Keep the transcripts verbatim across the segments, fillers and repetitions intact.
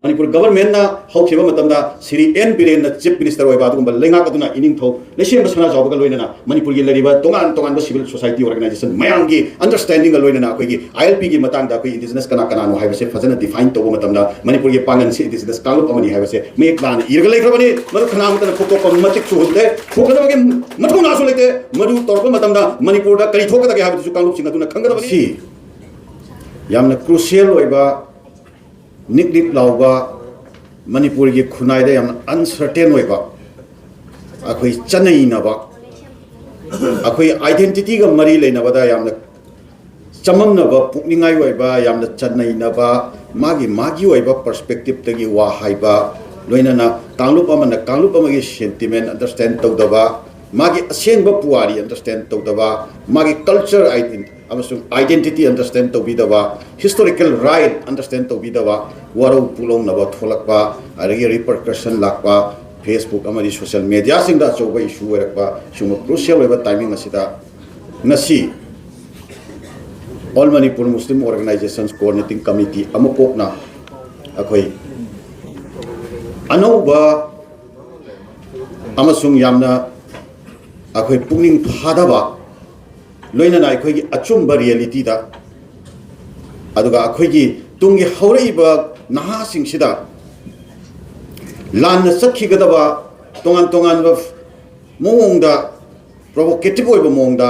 ꯃꯅꯤꯄꯨꯔ ꯒꯚꯔꯟꯃꯦꯟꯠꯅ ꯍꯧꯈꯤꯕ ꯃꯇꯝꯗ Shri and ꯕꯤꯔꯦꯟꯅ chief minister ꯑꯣꯏꯕ ꯑꯗꯨꯒꯨꯝꯕ ꯂꯩꯉꯥꯛ ꯑꯗꯨꯅ ꯏꯅꯤꯡꯊꯧ ꯂꯩꯁꯦꯝꯕ ꯁꯅꯥꯖꯥꯎꯕꯒ ꯂꯣꯏꯅꯅ ꯃꯅꯤꯄꯨꯔꯒꯤ ꯂꯩꯔꯤꯕ ꯇꯣꯉꯥꯟ ꯇꯣꯉꯥꯟꯕ ꯁꯤꯚꯤꯜ ꯁꯣꯁꯥꯏꯇꯤ ꯑꯣꯔꯒꯅꯥꯏꯖꯦꯁꯟ ꯃꯌꯥꯝꯒꯤ ꯑꯟꯗꯔꯁ꯭ꯇꯦꯟꯗꯤꯡꯒ ꯂꯣꯏꯅꯅ ꯑꯩꯈꯣꯏꯒꯤ ꯑꯥꯏ ꯑꯦꯜ ꯄꯤꯒꯤ ꯃꯇꯥꯡꯗ ꯑꯩꯈꯣꯏ ꯏꯟꯗꯤꯖꯤꯅꯁ ꯀꯅꯥ ꯀꯅꯥꯅꯣ ꯍꯥꯏꯕꯁꯦ ꯐꯖꯅ ꯗꯤꯐꯥꯏꯟ ꯇꯧꯕ ꯃꯇꯝꯗ ꯃꯅꯤꯄꯨꯔꯒꯤ ꯄꯥꯡꯒꯜꯁꯤ ꯏꯟꯗꯤꯖꯤꯅꯁ ꯀꯥꯡꯂꯨꯞ ꯑꯃꯅꯤ ꯍꯥꯏꯕꯁꯦ ꯃꯌꯦꯛ ꯂꯥꯅ ꯏꯔꯒ ꯂꯩꯈ꯭ꯔꯕꯅꯤ꯫ ꯃꯗꯨ ꯀꯅꯥꯃꯠꯇꯅ ꯐꯨꯛꯇꯣꯛꯄ ꯃꯇꯤꯛ ꯁꯨꯍꯟꯗꯦ, ꯐꯨꯛꯀꯗꯕꯒꯤ ꯃꯊꯧꯅꯥꯁꯨ ꯂꯩꯇꯦ꯫ ꯃꯗꯨ ꯇꯧꯔꯛꯄ ꯃꯇꯝꯗ ꯃꯅꯤꯄꯨꯔꯗ ꯀꯔꯤ ꯊꯣꯛꯀꯗꯒꯦ ꯍꯥꯏꯕꯗꯨꯁꯨ ꯀꯥꯡꯂꯨꯞꯁꯤꯡ ꯑꯗꯨꯅ ꯈꯪꯒꯗꯕꯅꯤ꯫ ꯁꯤ ꯌꯥꯝꯅ ꯀ꯭ꯔꯨꯁꯤꯌꯦꯜ ꯑꯣꯏꯕ, ꯅꯤꯛ ꯅꯤꯛ ꯂꯥꯎꯕ, ꯃꯅꯤꯄꯨꯔꯒꯤ ꯈꯨꯟꯅꯥꯏꯗ ꯌꯥꯝꯅ ꯑꯟꯁꯔꯇꯦꯟ ꯑꯣꯏꯕ, ꯑꯩꯈꯣꯏ ꯆꯠꯅꯩꯅꯕ, ꯑꯩꯈꯣꯏ ꯑꯥꯏꯗꯦꯟꯇꯤꯇꯤꯒ ꯃꯔꯤ ꯂꯩꯅꯕꯗ ꯌꯥꯝꯅ ꯆꯃꯝꯅꯕ, ꯄꯨꯛꯅꯤꯡꯉꯥꯏ ꯑꯣꯏꯕ, ꯌꯥꯝꯅ ꯆꯠꯅꯩꯅꯕ, ꯃꯥꯒꯤ ꯃꯥꯒꯤ ꯑꯣꯏꯕ ꯄꯔꯁꯄꯦꯛꯇꯤꯞꯇꯒꯤ ꯋꯥ ꯍꯥꯏꯕ, ꯂꯣꯏꯅꯅ ꯀꯥꯡꯂꯨꯞ ꯑꯃꯅ ꯀꯥꯡꯂꯨꯞ ꯑꯃꯒꯤ ꯁꯦꯟꯇꯤꯃꯦꯟ ꯑꯟꯗꯔꯁ꯭ꯇꯦꯟ ꯇꯧꯗꯕ, ꯃꯥꯒꯤ ꯑꯁꯦꯡꯕ ꯄꯨꯋꯥꯔꯤ ꯑꯟꯗꯔꯁ꯭ꯇꯦꯟ ꯇꯧꯗꯕ, ꯃꯥꯒꯤ ꯀꯜꯆꯔ ꯑꯃꯁꯨꯡ ꯑꯥꯏꯗꯦꯟꯇꯤꯇꯤ ꯑꯟꯗꯔꯁ꯭ꯇꯦꯟ ꯇꯧꯕꯤꯗꯕ, ꯍꯤꯁꯇꯣꯔꯤꯀꯦꯜ ꯔꯥꯏꯠ ꯑꯟꯗꯔꯁ꯭ꯇꯦꯟ ꯇꯧꯕꯤꯗꯕ, ꯋꯥꯔꯧ ꯄꯨꯛꯂꯧꯅꯕ ꯊꯣꯛꯂꯛꯄ, ꯑꯗꯒꯤ ꯔꯤꯄꯔꯀꯁꯟ ꯂꯥꯛꯄ, ꯐꯦꯁꯕꯨꯛ ꯑꯃꯗꯤ ꯁꯣꯁꯤꯌꯦꯜ ꯃꯦꯗꯤꯌꯥꯁꯤꯡꯗ ꯑꯆꯧꯕ ꯏꯁꯨ ꯑꯣꯏꯔꯛꯄ, ꯁꯤꯒꯨꯝꯕ ꯀ꯭ꯔꯨꯁꯤꯌꯦꯜ ꯑꯣꯏꯕ ꯇꯥꯏꯃꯤꯡ ꯑꯁꯤꯗ ꯉꯁꯤ ꯑꯣꯜ ꯃꯅꯤꯄꯨꯔ ꯃꯨꯁꯂꯤꯝ ꯑꯣꯔꯒꯅꯥꯏꯖꯦꯁꯟꯁ ꯀꯣꯑꯣꯔꯗꯤꯅꯦꯇꯤꯡ ꯀꯃꯤꯇꯤ ꯑꯃ ꯀꯣꯛꯅ ꯑꯩꯈꯣꯏ ꯑꯅꯧꯕ ꯑꯃꯁꯨꯡ ꯌꯥꯝꯅ ꯑꯩꯈꯣꯏ ꯄꯨꯛꯅꯤꯡ ꯐꯥꯗꯕ, ꯂꯣꯏꯅꯅ ꯑꯩꯈꯣꯏꯒꯤ ꯑꯆꯨꯝꯕ ꯔꯤꯌꯦꯂꯤꯇꯤꯗ, ꯑꯗꯨꯒ ꯑꯩꯈꯣꯏꯒꯤ ꯇꯨꯡꯒꯤ ꯍꯧꯔꯛꯏꯕ ꯅꯍꯥꯁꯤꯡꯁꯤꯗ ꯂꯥꯟꯅ ꯆꯠꯈꯤꯒꯗꯕ, ꯇꯣꯉꯥꯟ ꯇꯣꯉꯥꯟꯕ ꯃꯑꯣꯡꯗ, ꯄ꯭ꯔꯣꯚꯣꯀꯦꯇꯤꯚ ꯑꯣꯏꯕ ꯃꯑꯣꯡꯗ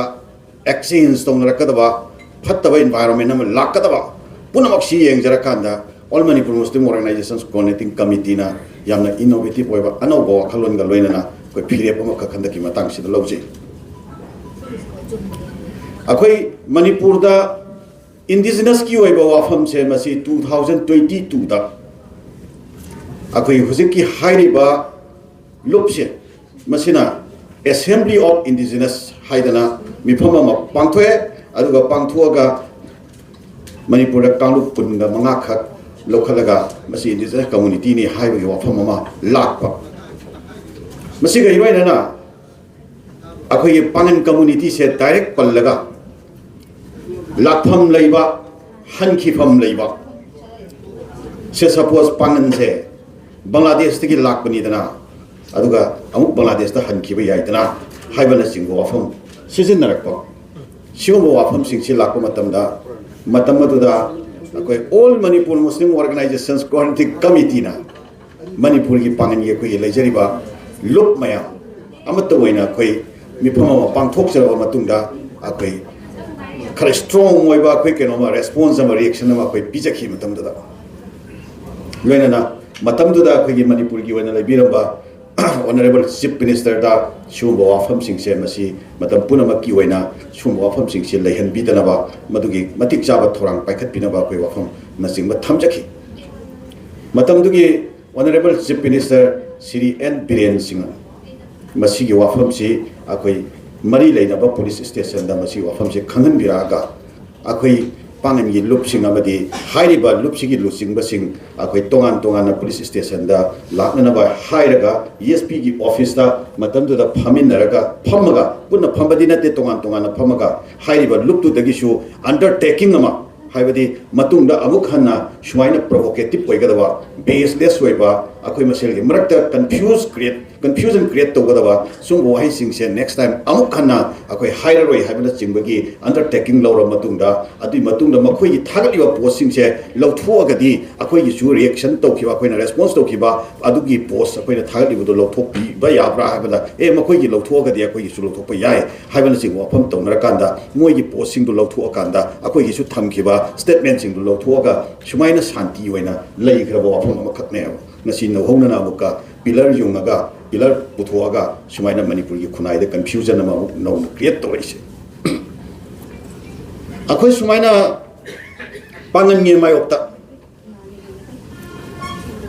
ꯑꯦꯛꯁꯆꯦꯟꯖ ꯇꯧꯅꯔꯛꯀꯗꯕ, ꯐꯠꯇꯕ ꯏꯟꯚꯥꯏꯔꯣꯟꯃꯦꯟ ꯑꯃ ꯂꯥꯛꯀꯗꯕ, ꯄꯨꯝꯅꯃꯛꯁꯤ ꯌꯦꯡꯖꯔꯀꯥꯟꯗ ꯑꯣꯜ ꯃꯅꯤꯄꯨꯔ ꯃꯨꯁꯂꯤꯝ ꯑꯣꯔꯒꯅꯥꯏꯖꯦꯁꯟꯁ ꯀꯣꯑꯣꯔꯗꯤꯅꯦꯇꯤꯡ ꯀꯃꯤꯇꯤꯅ ꯌꯥꯝꯅ ꯏꯅꯣꯚꯦꯇꯤꯚ ꯑꯣꯏꯕ ꯑꯅꯧꯕ ꯋꯥꯈꯜꯂꯣꯟꯒ ꯂꯣꯏꯅꯅ ꯑꯩꯈꯣꯏ ꯐꯤꯔꯦꯞ ꯑꯃꯈꯛ ꯍꯟꯗꯛꯀꯤ ꯃꯇꯥꯡꯁꯤꯗ ꯂꯧꯖꯩ꯫ ꯑꯩꯈꯣꯏ ꯃꯅꯤꯄꯨꯔꯗ ꯏꯟꯗꯤꯖꯤꯅꯁꯀꯤ ꯑꯣꯏꯕ ꯋꯥꯐꯝꯁꯦ ꯃꯁꯤ ꯇꯨ ꯊꯥꯎꯖꯟ ꯇ꯭ꯋꯦꯟꯇꯤ ꯇꯨꯗ ꯑꯩꯈꯣꯏ ꯍꯧꯖꯤꯛꯀꯤ ꯍꯥꯏꯔꯤꯕ ꯂꯨꯞꯁꯦ, ꯃꯁꯤꯅ ꯑꯦꯁꯦꯝꯕ꯭ꯂꯤ ꯑꯣꯐ ꯏꯟꯗꯤꯖꯤꯅꯁ ꯍꯥꯏꯗꯅ ꯃꯤꯐꯝ ꯑꯃ ꯄꯥꯡꯊꯣꯛꯑꯦ꯫ ꯑꯗꯨꯒ ꯄꯥꯡꯊꯣꯛꯑꯒ ꯃꯅꯤꯄꯨꯔꯗ ꯀꯥꯡꯂꯨꯞ ꯀꯨꯟꯒ ꯃꯉꯥꯈꯛ ꯂꯧꯈꯠꯂꯒ ꯃꯁꯤ ꯏꯟꯗꯤꯖꯤꯅꯁ ꯀꯝꯃꯨꯅꯤꯇꯤꯅꯤ ꯍꯥꯏꯕꯒꯤ ꯋꯥꯐꯝ ꯑꯃ ꯂꯥꯛꯄ꯫ ꯃꯁꯤꯒ ꯏꯔꯣꯏꯅꯅ ꯑꯩꯈꯣꯏꯒꯤ ꯄꯥꯉꯟ ꯀꯝꯃꯨꯅꯤꯇꯤꯁꯦ ꯗꯥꯏꯔꯦꯛ ꯄꯜꯂꯒ ꯂꯥꯛꯐꯝ ꯂꯩꯕ, ꯍꯟꯈꯤꯐꯝ ꯂꯩꯕ, ꯁꯦ, ꯁꯄꯣꯁ ꯄꯥꯡꯒꯟꯁꯦ ꯕꯪꯒ꯭ꯂꯥꯗꯦꯁꯇꯒꯤ ꯂꯥꯛꯄꯅꯤꯗꯅ, ꯑꯗꯨꯒ ꯑꯃꯨꯛ ꯕꯪꯒ꯭ꯂꯥꯗꯦꯁꯇ ꯍꯟꯈꯤꯕ ꯌꯥꯏꯗꯅ ꯍꯥꯏꯕꯅꯆꯤꯡꯕ ꯋꯥꯐꯝ ꯁꯤꯖꯤꯟꯅꯔꯛꯄ꯫ ꯁꯤꯒꯨꯝꯕ ꯋꯥꯐꯝꯁꯤꯡꯁꯤ ꯂꯥꯛꯄ ꯃꯇꯝꯗ, ꯃꯇꯝ ꯑꯗꯨꯗ ꯑꯩꯈꯣꯏ All Manipur Muslim Organizations Coordinating Committeeꯅ ꯃꯅꯤꯄꯨꯔꯒꯤ ꯄꯥꯡꯒꯟꯒꯤ ꯑꯩꯈꯣꯏꯒꯤ ꯂꯩꯖꯔꯤꯕ ꯂꯨꯞ ꯃꯌꯥꯝ ꯑꯃꯠꯇ ꯑꯣꯏꯅ ꯑꯩꯈꯣꯏ ꯃꯤꯐꯝ ꯑꯃ ꯄꯥꯡꯊꯣꯛꯆꯔꯕ ꯃꯇꯨꯡꯗ, ꯑꯩꯈꯣꯏ ꯈꯔ ꯁ꯭ꯇꯔꯣꯡ ꯑꯣꯏꯕ ꯑꯩꯈꯣꯏ ꯀꯩꯅꯣꯃ ꯔꯦꯁꯄꯣꯟꯁ ꯑꯃ, ꯔꯤꯌꯦꯛꯁꯟ ꯑꯃ ꯑꯩꯈꯣꯏ ꯄꯤꯖꯈꯤ꯫ ꯃꯇꯝꯗꯨꯗ ꯂꯣꯏꯅꯅ ꯃꯇꯝꯗꯨꯗ ꯑꯩꯈꯣꯏꯒꯤ ꯃꯅꯤꯄꯨꯔꯒꯤ ꯑꯣꯏꯅ ꯂꯩꯕꯤꯔꯝꯕ ꯑꯣꯅꯔꯦꯕꯜ ꯆꯤꯐ ꯃꯤꯅꯤꯁꯇꯔꯗ ꯁꯤꯒꯨꯝꯕ ꯋꯥꯐꯝꯁꯤꯡꯁꯦ, ꯃꯁꯤ ꯃꯇꯝ ꯄꯨꯝꯅꯃꯛꯀꯤ ꯑꯣꯏꯅ ꯁꯤꯒꯨꯝꯕ ꯋꯥꯐꯝꯁꯤꯡꯁꯦ ꯂꯩꯍꯟꯕꯤꯗꯅꯕ, ꯃꯗꯨꯒꯤ ꯃꯇꯤꯛ ꯆꯥꯕ ꯊꯧꯔꯥꯡ ꯄꯥꯏꯈꯠꯄꯤꯅꯕ ꯑꯩꯈꯣꯏ ꯋꯥꯐꯝꯅꯆꯤꯡꯕ ꯊꯝꯖꯈꯤ꯫ ꯃꯇꯝꯗꯨꯒꯤ honourable chief minister Shri N Biren ꯁꯤꯡꯅ ꯃꯁꯤꯒꯤ ꯋꯥꯐꯝꯁꯤ ꯑꯩꯈꯣꯏ ꯃꯔꯤ ꯂꯩꯅꯕ ꯄꯨꯂꯤꯁ ꯁ꯭ꯇꯦꯁꯟꯗ ꯃꯁꯤꯒꯤ ꯋꯥꯐꯝꯁꯤ ꯈꯪꯍꯟꯕꯤꯔꯛꯑꯒ, ꯑꯩꯈꯣꯏ ꯄꯥꯡꯒꯟꯒꯤ ꯂꯨꯞꯁꯤꯡ ꯑꯃꯗꯤ ꯍꯥꯏꯔꯤꯕ ꯂꯨꯞꯁꯤꯒꯤ ꯂꯨꯆꯤꯡꯕꯁꯤꯡ ꯑꯩꯈꯣꯏ ꯇꯣꯉꯥꯟ ꯇꯣꯉꯥꯟꯅ ꯄꯨꯂꯤꯁ ꯁ꯭ꯇꯦꯁꯟꯗ ꯂꯥꯛꯅꯅꯕ ꯍꯥꯏꯔꯒ, ꯗꯤ ꯑꯦꯁ ꯄꯤꯒꯤ ꯑꯣꯐꯤꯁꯇ ꯃꯇꯝꯗꯨꯗ ꯐꯝꯃꯤꯟꯅꯔꯒ, ꯐꯝꯃꯒ, ꯄꯨꯟꯅ ꯐꯝꯕꯗꯤ ꯅꯠꯇꯦ, ꯇꯣꯉꯥꯟ ꯇꯣꯉꯥꯟꯅ ꯐꯝꯃꯒ ꯍꯥꯏꯔꯤꯕ ꯂꯨꯞꯇꯨꯗꯒꯤꯁꯨ ꯑꯟꯗꯔꯇꯦꯀꯤꯡ ꯑꯃ, ꯍꯥꯏꯕꯗꯤ ꯃꯇꯨꯡꯗ ꯑꯃꯨꯛ ꯍꯟꯅ ꯁꯨꯃꯥꯏꯅ ꯄ꯭ꯔꯣꯚꯣꯀꯦꯇꯤꯞ ꯑꯣꯏꯒꯗꯕ, ꯕꯦꯁꯂꯦꯁ ꯑꯣꯏꯕ, ꯑꯩꯈꯣꯏ ꯃꯁꯦꯜꯒꯤ ꯃꯔꯛꯇ ꯀꯟꯐ꯭ꯌꯨꯁ ꯀ꯭ꯔꯤꯌꯦꯠ ꯀꯟꯐ꯭ꯌꯨꯖꯟ ꯀ꯭ꯔꯤꯌꯦꯠ ꯇꯧꯒꯗꯕ ꯁꯤꯒꯨꯝꯕ ꯋꯥꯍꯩꯁꯤꯡꯁꯦ ꯅꯦꯛꯁ ꯇꯥꯏꯝ ꯑꯃꯨꯛ ꯍꯟꯅ ꯑꯩꯈꯣꯏ ꯍꯥꯏꯔꯔꯣꯏ ꯍꯥꯏꯕꯅꯆꯤꯡꯕꯒꯤ ꯑꯟꯗꯔꯇꯦꯀꯤꯡ ꯂꯧꯔꯕ ꯃꯇꯨꯡꯗ, ꯑꯗꯨꯒꯤ ꯃꯇꯨꯡꯗ ꯃꯈꯣꯏꯒꯤ ꯊꯥꯒꯠꯂꯤꯕ ꯄꯣꯁꯁꯤꯡꯁꯦ ꯂꯧꯊꯣꯛꯑꯒꯗꯤ ꯑꯩꯈꯣꯏꯒꯤꯁꯨ ꯔꯤꯌꯦꯛꯁꯟ ꯇꯧꯈꯤꯕ, ꯑꯩꯈꯣꯏꯅ ꯔꯦꯁꯄꯣꯟꯁ ꯇꯧꯈꯤꯕ ꯑꯗꯨꯒꯤ ꯄꯣꯁ ꯑꯩꯈꯣꯏꯅ ꯊꯥꯒꯠꯂꯤꯕꯗꯣ ꯂꯧꯊꯣꯛꯄꯤꯕ ꯌꯥꯕ꯭ꯔꯥ ꯍꯥꯏꯕꯗ, ꯑꯦ, ꯃꯈꯣꯏꯒꯤ ꯂꯧꯊꯣꯛꯑꯒꯗꯤ ꯑꯩꯈꯣꯏꯒꯤꯁꯨ ꯂꯧꯊꯣꯛꯄ ꯌꯥꯏ ꯍꯥꯏꯕꯅꯆꯤꯡꯕ ꯋꯥꯐꯝ ꯇꯧꯅꯔꯀꯥꯟꯗ, ꯃꯣꯏꯒꯤ ꯄꯣꯁꯁꯤꯡꯗꯨ ꯂꯧꯊꯣꯛꯑꯀꯥꯟꯗ ꯑꯩꯈꯣꯏꯒꯤꯁꯨ ꯊꯝꯈꯤꯕ ꯁ꯭ꯇꯦꯠꯃꯦꯟꯁꯤꯡꯗꯨ ꯂꯧꯊꯣꯛꯑꯒ ꯁꯨꯃꯥꯏꯅ ꯁꯥꯟꯇꯤ ꯑꯣꯏꯅ ꯂꯩꯈ꯭ꯔꯕ ꯋꯥꯐꯝ ꯑꯃꯈꯛꯅꯦꯕ꯫ ꯉꯁꯤ ꯅꯧꯍꯧꯅꯅ ꯑꯃꯨꯛꯀ ꯄꯤꯂꯔ ꯌꯨꯡꯉꯒ, ꯄꯤꯂꯔ ꯄꯨꯊꯣꯛꯑꯒ ꯁꯨꯃꯥꯏꯅ ꯃꯅꯤꯄꯨꯔꯒꯤ ꯈꯨꯟꯅꯥꯏꯗ ꯀꯟꯐ꯭ꯌꯨꯖꯟ ꯑꯃ ꯑꯃꯨꯛ ꯅꯧꯅ ꯀ꯭ꯔꯤꯌꯦꯠ ꯇꯧꯔꯛꯏꯁꯦ꯫ ꯑꯩꯈꯣꯏ ꯁꯨꯃꯥꯏꯅ ꯄꯥꯡꯒꯟꯒꯤ ꯃꯥꯌꯣꯛꯇ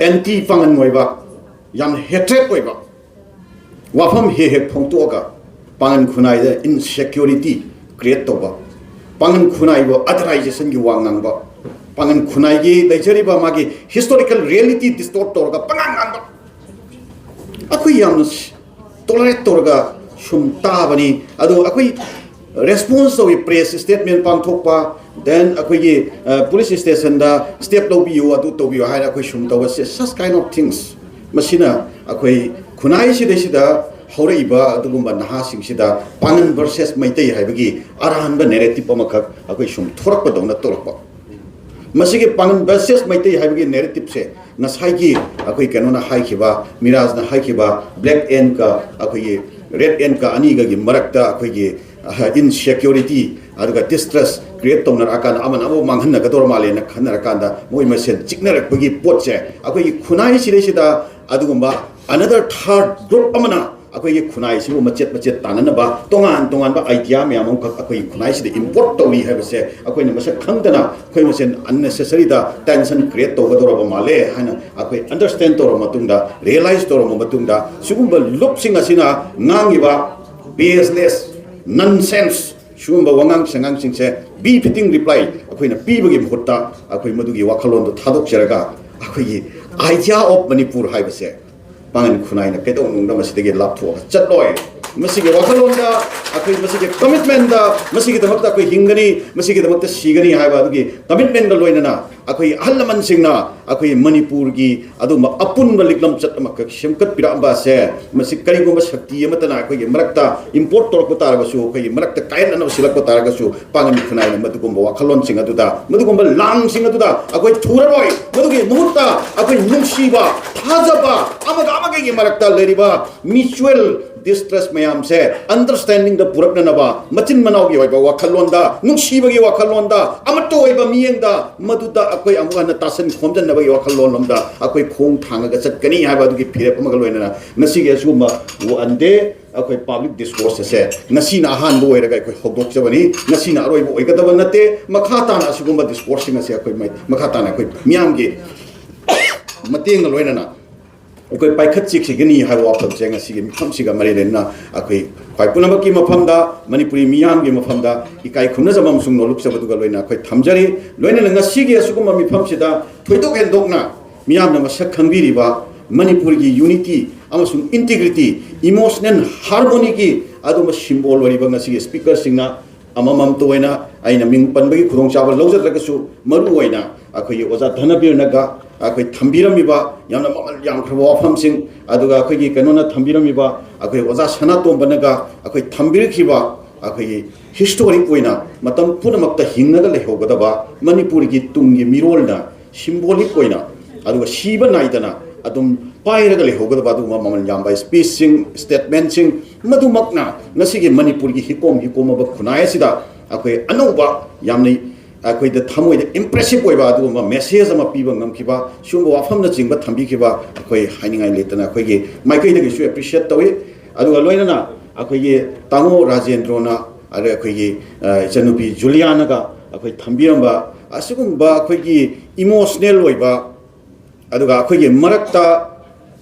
ꯑꯦꯟꯇꯤ ꯄꯥꯡꯒꯟ ꯑꯣꯏꯕ, ꯌꯥꯝꯅ ꯍꯦꯇ꯭ꯔꯦꯠ ꯑꯣꯏꯕ ꯋꯥꯐꯝ ꯍꯦꯛ ꯍꯦꯛ ꯐꯣꯡꯗꯣꯛꯑꯒ ꯄꯥꯡꯒꯟ ꯈꯨꯟꯅꯥꯏꯗ ꯏꯟꯁꯦꯀ꯭ꯌꯨꯔꯤꯇꯤ ꯀ꯭ꯔꯤꯌꯦꯠ ꯇꯧꯕ, ꯄꯥꯡꯒꯟ ꯈꯨꯟꯅꯥꯏꯕꯨ ꯑꯗꯔꯥꯏꯖꯦꯁꯟꯒꯤ ꯋꯥ ꯉꯥꯡꯕ, ꯄꯥꯡꯒꯟ ꯈꯨꯟꯅꯥꯏꯒꯤ ꯂꯩꯖꯔꯤꯕ ꯃꯥꯒꯤ ꯍꯤꯁꯇꯣꯔꯤꯀꯦꯜ ꯔꯤꯌꯦꯂꯤꯇꯤ ꯗꯤꯁꯇꯣꯔꯠ ꯇꯧꯔꯒ ꯄꯉꯥꯡ ꯉꯥꯡꯕ, ꯑꯩꯈꯣꯏ ꯌꯥꯝꯅ ꯇꯣꯂꯔꯦꯠ ꯇꯧꯔꯒ ꯁꯨꯝ ꯇꯥꯕꯅꯤ꯫ ꯑꯗꯣ ꯑꯩꯈꯣꯏ ꯔꯦꯁꯄꯣꯟꯁ ꯇꯧꯏ, ꯄ꯭ꯔꯦꯁ ꯁ꯭ꯇꯦꯠꯃꯦꯟ ꯄꯥꯡꯊꯣꯛꯄ, ꯗꯦꯟ ꯑꯩꯈꯣꯏꯒꯤ ꯄꯨꯂꯤꯁ ꯁ꯭ꯇꯦꯁꯟꯗ ꯁ꯭ꯇꯦꯞ ꯂꯧꯕꯤꯌꯨ, ꯑꯗꯨ ꯇꯧꯕꯤꯌꯨ ꯍꯥꯏꯅ ꯑꯩꯈꯣꯏ ꯁꯨꯝ ꯇꯧꯕꯁꯦ, such kind of things, ꯃꯁꯤꯅ ꯑꯩꯈꯣꯏ ꯈꯨꯟꯅꯥꯏꯁꯤꯗꯩꯁꯤꯗ ꯍꯧꯔꯛꯏꯕ ꯑꯗꯨꯒꯨꯝꯕ ꯅꯍꯥꯁꯤꯡꯁꯤꯗ ꯄꯥꯉꯟ ꯚꯔꯁꯦꯁ ꯃꯩꯇꯩ ꯍꯥꯏꯕꯒꯤ ꯑꯔꯥꯟꯕ ꯅꯦꯔꯦꯇꯤꯞ ꯑꯃꯈꯛ ꯑꯩꯈꯣꯏ ꯁꯨꯝ ꯊꯣꯔꯛꯄꯗꯧꯅ ꯇꯧꯔꯛꯄ꯫ ꯃꯁꯤꯒꯤ ꯄꯥꯉꯟ ꯚꯔꯁꯦꯁ ꯃꯩꯇꯩ ꯍꯥꯏꯕꯒꯤ ꯅꯦꯔꯦꯇꯤꯞꯁꯦ ꯉꯁꯥꯏꯒꯤ ꯑꯩꯈꯣꯏ ꯀꯩꯅꯣꯅ ꯍꯥꯏꯈꯤꯕ, ꯃꯤꯔꯥꯖꯅ ꯍꯥꯏꯈꯤꯕ, ꯕ꯭ꯂꯦꯛ ꯑꯦꯟꯀ ꯑꯩꯈꯣꯏꯒꯤ ꯔꯦꯗ ꯑꯦꯟꯀ ꯑꯅꯤꯒꯒꯤ ꯃꯔꯛꯇ ꯑꯩꯈꯣꯏꯒꯤ ꯏꯟꯁꯦꯀ꯭ꯌꯨꯔꯤꯇꯤ ꯑꯗꯨꯒ ꯗꯤꯁꯇ꯭ꯔꯁ ꯀ꯭ꯔꯤꯌꯦꯠ ꯇꯧꯅꯔꯛꯑꯀꯥꯟꯗ ꯑꯃꯅ ꯑꯃꯕꯨ ꯃꯥꯡꯍꯟꯅꯒꯗꯧꯔ ꯃꯥꯜꯂꯦꯅ ꯈꯟꯅꯔꯀꯥꯟꯗ ꯃꯣꯏ ꯃꯁꯦꯟ ꯆꯤꯛꯅꯔꯛꯄꯒꯤ ꯄꯣꯠꯁꯦ ꯑꯩꯈꯣꯏꯒꯤ ꯈꯨꯟꯅꯥꯏ ꯁꯤꯗꯩꯁꯤꯗ ꯑꯗꯨꯒꯨꯝꯕ ꯑꯅꯗꯔ ꯊꯥꯔꯠ ꯒ꯭ꯔꯨꯞ ꯑꯃꯅ ꯑꯩꯈꯣꯏꯒꯤ ꯈꯨꯟꯅꯥꯏꯁꯤꯕꯨ ꯃꯆꯦꯠ ꯃꯆꯦꯠ ꯇꯥꯅꯅꯕ ꯇꯣꯉꯥꯟ ꯇꯣꯉꯥꯟꯕ ꯑꯥꯏꯗꯤꯌꯥ ꯃꯌꯥꯝ ꯑꯃꯈꯛ ꯑꯩꯈꯣꯏꯒꯤ ꯈꯨꯟꯅꯥꯏꯁꯤꯗ ꯏꯝꯄꯣꯔꯠ ꯇꯧꯔꯤ ꯍꯥꯏꯕꯁꯦ ꯑꯩꯈꯣꯏꯅ ꯃꯁꯛ ꯈꯪꯗꯅ ꯑꯩꯈꯣꯏ ꯃꯁꯦꯟ ꯑꯟꯅꯦꯁꯦꯁꯔꯤꯗ ꯇꯦꯟꯁꯟ ꯀ꯭ꯔꯤꯌꯦꯠ ꯇꯧꯒꯗꯧꯔꯕ ꯃꯥꯜꯂꯦ ꯍꯥꯏꯅ ꯑꯩꯈꯣꯏ ꯑꯟꯗꯔꯁꯇꯦꯟ ꯇꯧꯔꯕ ꯃꯇꯨꯡꯗ, ꯔꯤꯌꯦꯂꯥꯏꯁ ꯇꯧꯔꯕ ꯃꯇꯨꯡꯗ, ꯁꯤꯒꯨꯝꯕ ꯂꯨꯞꯁꯤꯡ ꯑꯁꯤꯅ ꯉꯥꯡꯉꯤꯕ ꯕꯦꯁꯂꯦꯁ, ꯅꯟꯁꯦꯟꯁ ꯁꯤꯒꯨꯝꯕ ꯋꯥꯉꯥꯡ ꯁꯉꯥꯡꯁꯤꯡꯁꯦ ꯕꯤ ꯐꯤꯇꯤꯡ ꯔꯤꯄ꯭ꯂꯥꯏ ꯑꯩꯈꯣꯏꯅ ꯄꯤꯕꯒꯤ ꯃꯍꯨꯠꯇ ꯑꯩꯈꯣꯏ ꯃꯗꯨꯒꯤ ꯋꯥꯈꯜꯂꯣꯟꯗꯣ ꯊꯥꯗꯣꯛꯆꯔꯒ ꯑꯩꯈꯣꯏꯒꯤ ꯑꯥꯏꯗꯤꯌꯥ ꯑꯣꯐ ꯃꯅꯤꯄꯨꯔ ꯍꯥꯏꯕꯁꯦ ꯄꯥꯉꯟ ꯈꯨꯟꯅꯥꯏꯅ ꯀꯩꯗꯧꯅꯨꯡꯗ ꯃꯁꯤꯗꯒꯤ ꯂꯥꯞꯊꯣꯛꯑꯒ ꯆꯠꯂꯣꯏ꯫ ꯃꯁꯤꯒꯤ ꯋꯥꯈꯜꯂꯣꯟꯗ ꯑꯩꯈꯣꯏ ꯃꯁꯤꯒꯤ ꯀꯃꯤꯠꯃꯦꯟꯗ, ꯃꯁꯤꯒꯤꯗꯃꯛꯇ ꯑꯩꯈꯣꯏ ꯍꯤꯡꯒꯅꯤ, ꯃꯁꯤꯒꯤꯗꯃꯛꯇ ꯁꯤꯒꯅꯤ ꯍꯥꯏꯕ ꯑꯗꯨꯒꯤ ꯀꯃꯤꯠꯃꯦꯟꯒ ꯂꯣꯏꯅꯅ ꯑꯩꯈꯣꯏ ꯑꯍꯜ ꯂꯃꯟꯁꯤꯡꯅ ꯑꯩꯈꯣꯏ ꯃꯅꯤꯄꯨꯔꯒꯤ ꯑꯗꯨꯒꯨꯝꯕ ꯑꯄꯨꯟꯕ ꯂꯤꯛꯂꯝꯆꯠ ꯑꯃꯈꯛ ꯁꯦꯝꯒꯠꯄꯤꯔꯛꯑꯝꯕ ꯑꯁꯦ, ꯃꯁꯤ ꯀꯔꯤꯒꯨꯝꯕ ꯁꯛꯇꯤ ꯑꯃꯠꯇꯅ ꯑꯩꯈꯣꯏꯒꯤ ꯃꯔꯛꯇ ꯏꯝꯄꯣꯔꯠ ꯇꯧꯔꯛꯄ ꯇꯥꯔꯒꯁꯨ, ꯑꯩꯈꯣꯏꯒꯤ ꯃꯔꯛꯇ ꯀꯥꯏꯍꯟꯅꯅꯕ ꯁꯤꯜꯂꯛꯄ ꯇꯥꯔꯒꯁꯨ, ꯄꯥꯉꯟ ꯈꯨꯟꯅꯥꯏꯅ ꯃꯗꯨꯒꯨꯝꯕ ꯋꯥꯈꯜꯂꯣꯟꯁꯤꯡ ꯑꯗꯨꯗ, ꯃꯗꯨꯒꯨꯝꯕ ꯂꯥꯡꯁꯤꯡ ꯑꯗꯨꯗ ꯑꯩꯈꯣꯏ ꯊꯨꯔꯔꯣꯏ꯫ ꯃꯗꯨꯒꯤ ꯃꯍꯨꯠꯇ ꯑꯩꯈꯣꯏ ꯅꯨꯡꯁꯤꯕ, ꯊꯥꯖꯕ, ꯑꯃꯒ ꯑꯃꯒꯒꯤ ꯃꯔꯛꯇ ꯂꯩꯔꯤꯕ ꯃ꯭ꯌꯨꯆꯨꯋꯦꯜ ꯗꯤꯁꯇ꯭ꯔꯁ ꯃꯌꯥꯝꯁꯦ ꯑꯟꯗꯔꯁꯇꯦꯟꯗꯤꯡꯗ ꯄꯨꯔꯛꯅꯅꯕ, ꯃꯆꯤꯟ ꯃꯅꯥꯎꯒꯤ ꯑꯣꯏꯕ ꯋꯥꯈꯜꯂꯣꯟꯗ, ꯅꯨꯡꯁꯤꯕꯒꯤ ꯋꯥꯈꯜꯂꯣꯟꯗ, ꯑꯃꯠꯇ ꯑꯣꯏꯕ ꯃꯤꯠꯌꯦꯡꯗ, ꯃꯗꯨꯗ ꯑꯩꯈꯣꯏ ꯑꯃꯨꯛ ꯍꯟꯅ ꯇꯥꯁꯤꯟ ꯈꯣꯝꯖꯤꯟꯅꯕꯒꯤ ꯋꯥꯈꯜꯂꯣꯟ ꯑꯃꯗ ꯑꯩꯈꯣꯏ ꯈꯣꯡ ꯊꯥꯡꯉꯒ ꯆꯠꯀꯅꯤ ꯍꯥꯏꯕ ꯑꯗꯨꯒꯤ ꯐꯤꯔꯦꯞ ꯑꯃꯒ ꯂꯣꯏꯅꯅ ꯉꯁꯤꯒꯤ ꯑꯁꯤꯒꯨꯝꯕ ꯋꯥꯟ ꯗꯦ ꯑꯩꯈꯣꯏ ꯄꯕ꯭ꯂꯤꯛ ꯗꯤꯁꯀꯣꯔꯁ ꯑꯁꯦ ꯉꯁꯤꯅ ꯑꯍꯥꯟꯕ ꯑꯣꯏꯔꯒ ꯑꯩꯈꯣꯏ ꯍꯧꯗꯣꯛꯆꯕꯅꯤ, ꯉꯁꯤꯅ ꯑꯔꯣꯏꯕ ꯑꯣꯏꯒꯗꯕ ꯅꯠꯇꯦ꯫ ꯃꯈꯥ ꯇꯥꯅ ꯑꯁꯤꯒꯨꯝꯕ ꯗꯤꯁꯀꯣꯔꯁꯁꯤꯡ ꯑꯁꯦ ꯑꯩꯈꯣꯏ ꯃꯩ-, ꯃꯈꯥ ꯇꯥꯅ ꯑꯩꯈꯣꯏ ꯃꯤꯌꯥꯝꯒꯤ ꯃꯇꯦꯡꯒ ꯂꯣꯏꯅꯅ ꯑꯩꯈꯣꯏ ꯄꯥꯏꯈꯠꯆꯈꯤꯒꯅꯤ ꯍꯥꯏꯕ ꯋꯥꯐꯝꯁꯦ ꯉꯁꯤꯒꯤ ꯃꯤꯐꯝꯁꯤꯒ ꯃꯔꯤ ꯂꯩꯅꯅ ꯑꯩꯈꯣꯏ ꯈ꯭ꯋꯥꯏ ꯄꯨꯝꯅꯃꯛꯀꯤ ꯃꯐꯝꯗ, ꯃꯅꯤꯄꯨꯔꯤ ꯃꯤꯌꯥꯝꯒꯤ ꯃꯐꯝꯗ ꯏꯀꯥꯏ ꯈꯨꯝꯅꯖꯕ ꯑꯃꯁꯨꯡ ꯅꯣꯂꯨꯛꯆꯕꯗꯨꯒ ꯂꯣꯏꯅꯅ ꯑꯩꯈꯣꯏ ꯊꯝꯖꯔꯤ꯫ ꯂꯣꯏꯅꯅ ꯉꯁꯤꯒꯤ ꯑꯁꯤꯒꯨꯝꯕ ꯃꯤꯐꯝꯁꯤꯗ ꯊꯣꯏꯗꯣꯛ ꯍꯦꯟꯗꯣꯛꯅ ꯃꯤꯌꯥꯝꯅ ꯃꯁꯛ ꯈꯪꯕꯤꯔꯤꯕ ꯃꯅꯤꯄꯨꯔꯒꯤ unity ꯑꯃꯁꯨꯡ integrity, emotional harmonyꯒꯤ ꯑꯗꯨꯝꯕ symbol ꯑꯣꯏꯔꯤꯕ ꯉꯁꯤꯒꯤ speakerꯁꯤꯡꯅ ꯑꯃꯃꯝꯇ ꯑꯣꯏꯅ ꯑꯩꯅ ꯃꯤꯡ ꯄꯟꯕꯒꯤ ꯈꯨꯗꯣꯡꯆꯥꯕ ꯂꯧꯖꯗ꯭ꯔꯒꯁꯨ, ꯃꯔꯨ ꯑꯣꯏꯅ ꯑꯩꯈꯣꯏꯒꯤ ꯑꯣꯖꯥ ꯙꯅꯕꯤꯔꯅꯒ ꯑꯩꯈꯣꯏ ꯊꯝꯕꯤꯔꯝꯃꯤꯕ ꯌꯥꯝꯅ ꯃꯃꯜ ꯌꯥꯝꯈ꯭ꯔꯕ ꯋꯥꯐꯝꯁꯤꯡ, ꯑꯗꯨꯒ ꯑꯩꯈꯣꯏꯒꯤ ꯀꯩꯅꯣꯅ ꯊꯝꯕꯤꯔꯝꯃꯤꯕ ꯑꯩꯈꯣꯏ ꯑꯣꯖꯥ ꯁꯅꯥꯇꯣꯝꯕꯅꯒ ꯑꯩꯈꯣꯏ ꯊꯝꯕꯤꯔꯛꯈꯤꯕ ꯑꯩꯈꯣꯏꯒꯤ historic ꯑꯣꯏꯅ ꯃꯇꯝ ꯄꯨꯝꯅꯃꯛꯇ ꯍꯤꯡꯉꯒ ꯂꯩꯍꯧꯒꯗꯕ ꯃꯅꯤꯄꯨꯔꯒꯤ ꯇꯨꯡꯒꯤ ꯃꯤꯔꯣꯜꯅ symbolic ꯑꯣꯏꯅ, ꯑꯗꯨꯒ ꯁꯤꯕ ꯅꯥꯏꯗꯅ ꯑꯗꯨꯝ ꯄꯥꯏꯔꯒ ꯂꯩꯍꯧꯒꯗꯕ ꯑꯗꯨꯒꯨꯝꯕ ꯃꯃꯜ ꯌꯥꯝꯕ speechꯁꯤꯡ, statementꯁꯤꯡ, ꯃꯗꯨꯃꯛꯅ ꯉꯁꯤꯒꯤ ꯃꯅꯤꯄꯨꯔꯒꯤ ꯍꯤꯀꯣꯝ ꯍꯤꯀꯣꯝꯂꯕ ꯈꯨꯟꯅꯥꯏ ꯑꯁꯤꯗ ꯑꯩꯈꯣꯏ ꯑꯅꯧꯕ, ꯌꯥꯝꯅ ꯑꯩꯈꯣꯏꯗ ꯊꯃꯣꯏꯗ impressive ꯑꯣꯏꯕ ꯑꯗꯨꯒꯨꯝꯕ message ꯑꯃ ꯄꯤꯕ ꯉꯝꯈꯤꯕ, ꯁꯤꯒꯨꯝꯕ ꯋꯥꯐꯝꯅꯆꯤꯡꯕ ꯊꯝꯕꯤꯈꯤꯕ ꯑꯩꯈꯣꯏ ꯍꯥꯏꯅꯤꯡꯉꯥꯏ ꯂꯩꯇꯅ ꯑꯩꯈꯣꯏꯒꯤ ꯃꯥꯏꯀꯩꯗꯒꯤꯁꯨ appreciate ꯇꯧꯏ꯫ ꯑꯗꯨꯒ ꯂꯣꯏꯅꯅ ꯑꯩꯈꯣꯏꯒꯤ ꯇꯥꯃꯣ ꯔꯥꯖꯦꯟꯗ꯭ꯔꯣꯅ, ꯑꯗꯩ ꯑꯩꯈꯣꯏꯒꯤ, ꯑ, ꯏꯆꯟꯅꯨꯄꯤ ꯖꯨꯂꯤꯌꯥꯅꯒ ꯑꯩꯈꯣꯏ ꯊꯝꯕꯤꯔꯝꯕ ꯑꯁꯤꯒꯨꯝꯕ ꯑꯩꯈꯣꯏꯒꯤ emotional ꯑꯣꯏꯕ, ꯑꯗꯨꯒ ꯑꯩꯈꯣꯏꯒꯤ ꯃꯔꯛꯇ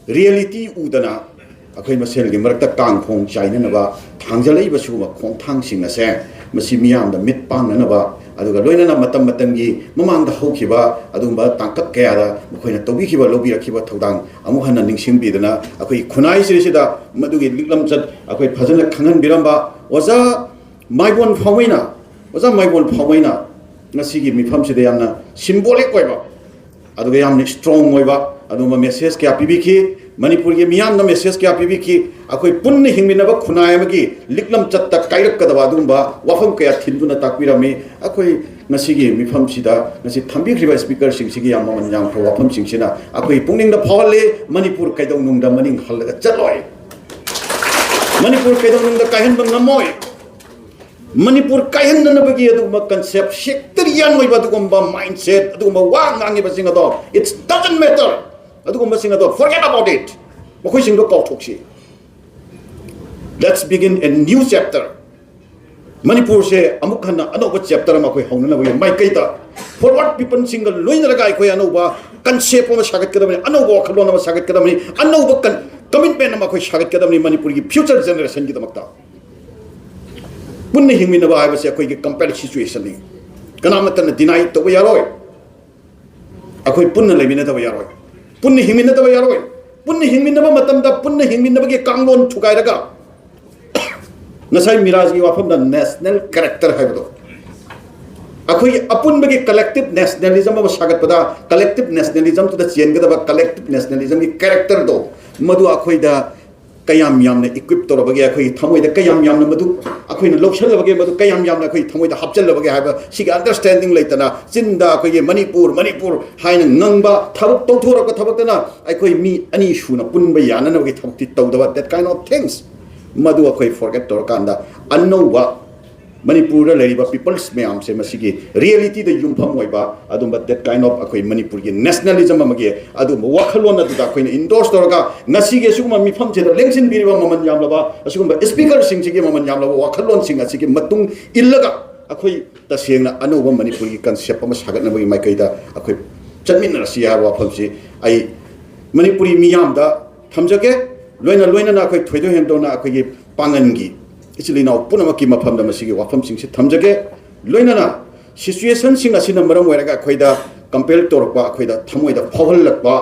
reality ꯎꯗꯅ ꯑꯩꯈꯣꯏ ꯃꯁꯦꯜꯒꯤ ꯃꯔꯛꯇ ꯀꯥꯡꯈꯣꯡ ꯆꯥꯏꯅꯅꯕ ꯊꯥꯡꯖꯜꯂꯛꯏꯕ ꯁꯤꯒꯨꯝꯕ ꯈꯣꯡꯊꯥꯡꯁꯤꯡ ꯑꯁꯦ, ꯃꯁꯤ ꯃꯤꯌꯥꯝꯗ ꯃꯤꯠ ꯄꯥꯡꯅꯅꯕ, ꯑꯗꯨꯒ ꯂꯣꯏꯅꯅ ꯃꯇꯝ ꯃꯇꯝꯒꯤ ꯃꯃꯥꯡꯗ ꯍꯧꯈꯤꯕ ꯑꯗꯨꯒꯨꯝꯕ ꯇꯥꯡꯀꯛ ꯀꯌꯥꯗ ꯃꯈꯣꯏꯅ ꯇꯧꯕꯤꯈꯤꯕ, ꯂꯧꯕꯤꯔꯛꯈꯤꯕ ꯊꯧꯗꯥꯡ ꯑꯃꯨꯛ ꯍꯟꯅ ꯅꯤꯡꯁꯤꯡꯕꯤꯗꯅ, ꯑꯩꯈꯣꯏꯒꯤ ꯈꯨꯟꯅꯥꯏꯁꯤꯗꯩꯁꯤꯗ ꯃꯗꯨꯒꯤ ꯂꯤꯛꯂꯝꯆꯠ ꯑꯩꯈꯣꯏ ꯐꯖꯅ ꯈꯪꯍꯟꯕꯤꯔꯝꯕ ꯑꯣꯖꯥ ꯃꯥꯏꯕꯣꯟ ꯐꯥꯎꯃꯩꯅ, ꯑꯣꯖꯥ ꯃꯥꯏꯕꯣꯟ ꯐꯥꯎꯃꯩꯅ ꯉꯁꯤꯒꯤ ꯃꯤꯐꯝꯁꯤꯗ ꯌꯥꯝꯅ symbolic ꯑꯣꯏꯕ, ꯑꯗꯨꯒ ꯌꯥꯝꯅ strong ꯑꯣꯏꯕ ꯑꯗꯨꯒꯨꯝꯕ message ꯀꯌꯥ ꯄꯤꯕꯤꯈꯤ꯫ ꯃꯅꯤꯄꯨꯔꯒꯤ ꯃꯤꯌꯥꯝꯅ message ꯀꯌꯥ ꯄꯤꯕꯤꯈꯤ꯫ ꯑꯩꯈꯣꯏ ꯄꯨꯟꯅ ꯍꯤꯡꯃꯤꯟꯅꯕ ꯈꯨꯟꯅꯥꯏ ꯑꯃꯒꯤ ꯂꯤꯛꯂꯝꯆꯠꯇ ꯀꯥꯏꯔꯛꯀꯗꯕ ꯑꯗꯨꯒꯨꯝꯕ ꯋꯥꯐꯝ ꯀꯌꯥ ꯊꯤꯟꯗꯨꯅ ꯇꯥꯛꯄꯤꯔꯝꯃꯤ꯫ ꯑꯩꯈꯣꯏ ꯉꯁꯤꯒꯤ ꯃꯤꯐꯝꯁꯤꯗ ꯉꯁꯤ ꯊꯝꯕꯤꯈ꯭ꯔꯤꯕ speakerꯁꯤꯡꯁꯤꯒꯤ ꯌꯥꯝ ꯃꯃꯜ ꯌꯥꯝꯈ꯭ꯔꯕ ꯋꯥꯐꯝꯁꯤꯡꯁꯤꯅ ꯑꯩꯈꯣꯏ ꯄꯨꯛꯅꯤꯡꯗ ꯐꯥꯎꯍꯜꯂꯤ, ꯃꯅꯤꯄꯨꯔ ꯀꯩꯗꯧꯅꯨꯡꯗ ꯃꯅꯤꯡ ꯍꯜꯂꯒ ꯆꯠꯂꯣꯏ꯫ ꯃꯅꯤꯄꯨꯔ ꯀꯩꯗꯧꯅꯨꯡꯗ ꯀꯥꯏꯍꯟꯕ ꯉꯝꯃꯣꯏ꯫ ꯃꯅꯤꯄꯨꯔ ꯀꯥꯏꯍꯟꯅꯅꯕꯒꯤ ꯑꯗꯨꯒꯨꯝꯕ concept, sectarian ꯑꯣꯏꯕ ꯑꯗꯨꯒꯨꯝꯕ mindset, ꯑꯗꯨꯒꯨꯝꯕ ꯋꯥ ꯉꯥꯡꯉꯤꯕꯁꯤꯡ ꯑꯗꯣ, it doesn't matter꯫ ꯑꯗꯨꯒꯨꯝꯕꯁꯤꯡ ꯑꯗꯣ forget about it꯫ ꯃꯈꯣꯏꯁꯤꯡꯗꯣ ꯀꯥꯎꯊꯣꯛꯁꯤ꯫ Let's begin a new chapter꯫ ꯃꯅꯤꯄꯨꯔꯁꯦ ꯑꯃꯨꯛ ꯍꯟꯅ ꯑꯅꯧꯕ chapter ꯑꯃ ꯑꯩꯈꯣꯏ ꯍꯧꯅꯅꯕꯒꯤ ꯃꯥꯏꯀꯩꯗ forward peopleꯁꯤꯡꯒ ꯂꯣꯏꯅꯔꯒ ꯑꯩꯈꯣꯏ ꯑꯅꯧꯕ concept ꯑꯃ ꯁꯥꯒꯠꯀꯗꯕꯅꯤ, ꯑꯅꯧꯕ ꯋꯥꯈꯜꯂꯣꯟ ꯑꯃ ꯁꯥꯒꯠꯀꯗꯕꯅꯤ, ꯑꯅꯧꯕ con-, commitment ꯑꯃ ꯑꯩꯈꯣꯏ ꯁꯥꯒꯠꯀꯗꯕꯅꯤ ꯃꯅꯤꯄꯨꯔꯒꯤ future generationꯒꯤꯗꯃꯛꯇ꯫ ꯄꯨꯟꯅ ꯍꯤꯡꯃꯤꯟꯅꯕ ꯍꯥꯏꯕꯁꯦ ꯑꯩꯈꯣꯏꯒꯤ compelled situationꯅꯤ꯫ ꯀꯅꯥꯃꯠꯇꯅ deny ꯇꯧꯕ ꯌꯥꯔꯣꯏ꯫ ꯑꯩꯈꯣꯏ ꯄꯨꯟꯅ ꯂꯩꯃꯤꯟꯅꯗꯕ ꯌꯥꯔꯣꯏ, ꯄꯨꯟꯅ ꯍꯤꯡꯃꯤꯟꯅꯗꯕ ꯌꯥꯔꯣꯏ꯫ ꯄꯨꯟꯅ ꯍꯤꯡꯃꯤꯟꯅꯕ ꯃꯇꯝꯗ ꯄꯨꯟꯅ ꯍꯤꯡꯃꯤꯟꯅꯕꯒꯤ ꯀꯥꯡꯂꯣꯟ ꯊꯨꯒꯥꯏꯔꯒ, ꯉꯁꯥꯏ ꯃꯤꯔꯥꯖꯒꯤ ꯋꯥꯐꯝꯗ ꯅꯦꯁꯅꯦꯜ ꯀꯦꯔꯦꯛꯇꯔ ꯍꯥꯏꯕꯗꯣ, ꯑꯩꯈꯣꯏꯒꯤ ꯑꯄꯨꯟꯕꯒꯤ ꯀꯂꯦꯛꯇꯤꯚ ꯅꯦꯁꯅꯦꯂꯤꯖꯝ ꯑꯃ ꯁꯥꯒꯠꯄꯗ, ꯀꯂꯦꯛꯇꯤꯚ ꯅꯦꯁꯅꯦꯂꯤꯖꯝꯗꯨꯗ ꯆꯦꯟꯒꯗꯕ ꯀꯂꯦꯛꯇꯤꯚ ꯅꯦꯁꯅꯦꯂꯤꯖꯝꯒꯤ ꯀꯦꯔꯦꯛꯇꯔꯗꯣ, ꯃꯗꯨ ꯑꯩꯈꯣꯏꯗ ꯀꯌꯥꯝ ꯌꯥꯝꯅ ꯏꯀ꯭ꯋꯤꯞ ꯇꯧꯔꯕꯒꯦ, ꯑꯩꯈꯣꯏꯒꯤ ꯊꯃꯣꯏꯗ ꯀꯌꯥꯝ ꯌꯥꯝꯅ ꯃꯗꯨ ꯑꯩꯈꯣꯏꯅ ꯂꯧꯁꯜꯂꯕꯒꯦ, ꯃꯗꯨ ꯀꯌꯥꯝ ꯌꯥꯝꯅ ꯑꯩꯈꯣꯏ ꯊꯃꯣꯏꯗ ꯍꯥꯞꯆꯜꯂꯕꯒꯦ ꯍꯥꯏꯕ ꯁꯤꯒꯤ ꯑꯟꯗꯔꯁ꯭ꯇꯦꯟꯗꯤꯡ ꯂꯩꯇꯅ, ꯆꯤꯟꯗ ꯑꯩꯈꯣꯏꯒꯤ "ꯃꯅꯤꯄꯨꯔ, ꯃꯅꯤꯄꯨꯔ" ꯍꯥꯏꯅ ꯉꯪꯕ, ꯊꯕꯛ ꯇꯧꯊꯣꯔꯛꯄ ꯊꯕꯛꯇꯅ ꯑꯩꯈꯣꯏ ꯃꯤ ꯑꯅꯤ ꯁꯨꯅ ꯄꯨꯟꯕ ꯌꯥꯅꯅꯕꯒꯤ ꯊꯕꯛꯇꯤ ꯇꯧꯗꯕ, that kind of things, ꯃꯗꯨ ꯑꯩꯈꯣꯏ ꯐꯣꯔꯒꯦꯠ ꯇꯧꯔꯀꯥꯟꯗ, ꯑꯅꯧꯕ ꯃꯅꯤꯄꯨꯔꯗ ꯂꯩꯔꯤꯕ ꯄꯤꯄꯜꯁ ꯃꯌꯥꯝꯁꯦ ꯃꯁꯤꯒꯤ ꯔꯤꯌꯦꯂꯤꯇꯤꯗ ꯌꯨꯝꯐꯝ ꯑꯣꯏꯕ ꯑꯗꯨꯝꯕ that kind of ꯑꯩꯈꯣꯏ ꯃꯅꯤꯄꯨꯔꯒꯤ ꯅꯦꯁꯅꯦꯂꯤꯖꯝ ꯑꯃꯒꯤ ꯑꯗꯨꯝꯕ ꯋꯥꯈꯜꯂꯣꯟ ꯑꯗꯨꯗ ꯑꯩꯈꯣꯏꯅ ꯏꯟꯗꯣꯔꯁ ꯇꯧꯔꯒ, ꯉꯁꯤꯒꯤ ꯑꯁꯤꯒꯨꯝꯕ ꯃꯤꯐꯝꯁꯤꯗ ꯂꯦꯡꯁꯤꯟꯕꯤꯔꯤꯕ ꯃꯃꯜ ꯌꯥꯝꯂꯕ ꯑꯁꯤꯒꯨꯝꯕ ꯁ꯭ꯄꯤꯀꯔꯁꯤꯡꯁꯤꯒꯤ ꯃꯃꯜ ꯌꯥꯝꯂꯕ ꯋꯥꯈꯜꯂꯣꯟꯁꯤꯡ ꯑꯁꯤꯒꯤ ꯃꯇꯨꯡ ꯏꯜꯂꯒ, ꯑꯩꯈꯣꯏ ꯇꯁꯦꯡꯅ ꯑꯅꯧꯕ ꯃꯅꯤꯄꯨꯔꯒꯤ ꯀꯟꯁꯦꯞ ꯑꯃ ꯁꯥꯒꯠꯅꯕꯒꯤ ꯃꯥꯏꯀꯩꯗ ꯑꯩꯈꯣꯏ ꯆꯠꯃꯤꯟꯅꯔꯁꯤ ꯍꯥꯏꯕ ꯋꯥꯐꯝꯁꯤ ꯑꯩ ꯃꯅꯤꯄꯨꯔꯤ ꯃꯤꯌꯥꯝꯗ ꯊꯝꯖꯒꯦ꯫ ꯂꯣꯏꯅ ꯂꯣꯏꯅꯅ ꯑꯩꯈꯣꯏ ꯊꯣꯏꯗꯣꯛ ꯍꯦꯟꯗꯣꯛꯅ ꯑꯩꯈꯣꯏꯒꯤ ꯄꯥꯡꯒꯟꯒꯤ ꯏꯆꯤꯜ ꯏꯅꯥꯎ ꯄꯨꯝꯅꯃꯛꯀꯤ ꯃꯐꯝꯗ ꯃꯁꯤꯒꯤ ꯋꯥꯐꯝꯁꯤꯡꯁꯤ ꯊꯝꯖꯒꯦ꯫ ꯂꯣꯏꯅꯅ ꯁꯤꯆꯨꯋꯦꯁꯟꯁꯤꯡ ꯑꯁꯤꯅ ꯃꯔꯝ ꯑꯣꯏꯔꯒ ꯑꯩꯈꯣꯏꯗ ꯀꯝꯄꯦꯜ ꯇꯧꯔꯛꯄ, ꯑꯩꯈꯣꯏꯗ ꯊꯃꯣꯏꯗ ꯐꯥꯎꯍꯜꯂꯛꯄ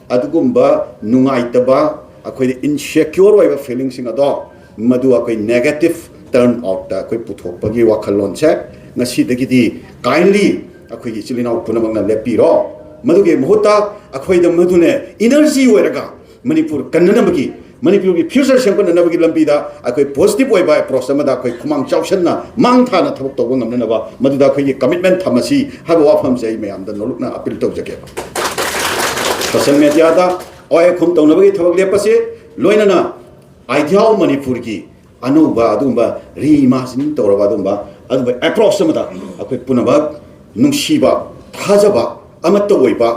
ꯑꯗꯨꯒꯨꯝꯕ ꯅꯨꯡꯉꯥꯏꯇꯕ, ꯑꯩꯈꯣꯏꯗ ꯏꯟꯁꯦꯀ꯭ꯌꯣꯔ ꯑꯣꯏꯕ ꯐꯤꯂꯤꯡꯁꯤꯡ ꯑꯗꯣ, ꯃꯗꯨ ꯑꯩꯈꯣꯏ ꯅꯦꯒꯦꯇꯤꯚ ꯇꯔꯟ ꯑꯥꯎꯠꯇ ꯑꯩꯈꯣꯏ ꯄꯨꯊꯣꯛꯄꯒꯤ ꯋꯥꯈꯜꯂꯣꯟꯁꯦ ꯉꯁꯤꯗꯒꯤꯗꯤ ꯀꯥꯏꯟꯂꯤ ꯑꯩꯈꯣꯏꯒꯤ ꯏꯆꯤꯜ ꯏꯅꯥꯎ ꯄꯨꯝꯅꯃꯛꯅ ꯂꯦꯞꯄꯤꯔꯣ꯫ ꯃꯗꯨꯒꯤ ꯃꯍꯨꯠꯇ ꯑꯩꯈꯣꯏꯗ ꯃꯗꯨꯅꯦ ꯏꯅꯔꯖꯤ ꯑꯣꯏꯔꯒ ꯃꯅꯤꯄꯨꯔ ꯀꯟꯅꯅꯕꯒꯤ, ꯃꯅꯤꯄꯨꯔꯒꯤ ꯐ꯭ꯌꯨꯆꯔ ꯁꯦꯝꯒꯠꯅꯅꯕꯒꯤ ꯂꯝꯕꯤꯗ ꯑꯩꯈꯣꯏ ꯄꯣꯖꯤꯇꯤꯚ ꯑꯣꯏꯕ ꯑꯦꯄ꯭ꯔꯣꯆ ꯑꯃꯗ ꯑꯩꯈꯣꯏ ꯈꯨꯃꯥꯡ ꯆꯥꯎꯁꯟꯅ ꯃꯥꯡ ꯊꯥꯅ ꯊꯕꯛ ꯇꯧꯕ ꯉꯝꯅꯅꯕ ꯃꯗꯨꯗ ꯑꯩꯈꯣꯏꯒꯤ ꯀꯃꯤꯠꯃꯦꯟ ꯊꯝꯃꯁꯤ ꯍꯥꯏꯕ ꯋꯥꯐꯝꯁꯦ ꯑꯩ ꯃꯌꯥꯝꯗ ꯅꯣꯂꯨꯛꯅ ꯑꯄꯤꯜ ꯇꯧꯖꯒꯦ꯫ ꯁꯣꯁꯤꯌꯦꯜ ꯃꯦꯗꯤꯌꯥꯗ ꯑꯋꯥꯏ ꯑꯈꯨꯝ ꯇꯧꯅꯕꯒꯤ ꯊꯕꯛ ꯂꯦꯞꯄꯁꯤ, ꯂꯣꯏꯅꯅ ꯑꯥꯏꯗꯤꯌꯥ ꯑꯣꯐ ꯃꯅꯤꯄꯨꯔꯒꯤ ꯑꯅꯧꯕ ꯑꯗꯨꯒꯨꯝꯕ ꯔꯤꯏꯃꯥꯖꯤꯅꯤꯡ ꯇꯧꯔꯕ ꯑꯗꯨꯒꯨꯝꯕ, ꯑꯗꯨꯒꯨꯝꯕ ꯑꯦꯄ꯭ꯔꯣꯆ ꯑꯃꯗ ꯑꯩꯈꯣꯏ ꯄꯨꯝꯅꯃꯛ ꯅꯨꯡꯁꯤꯕ, ꯊꯥꯖꯕ, ꯑꯃꯠꯇ ꯑꯣꯏꯕ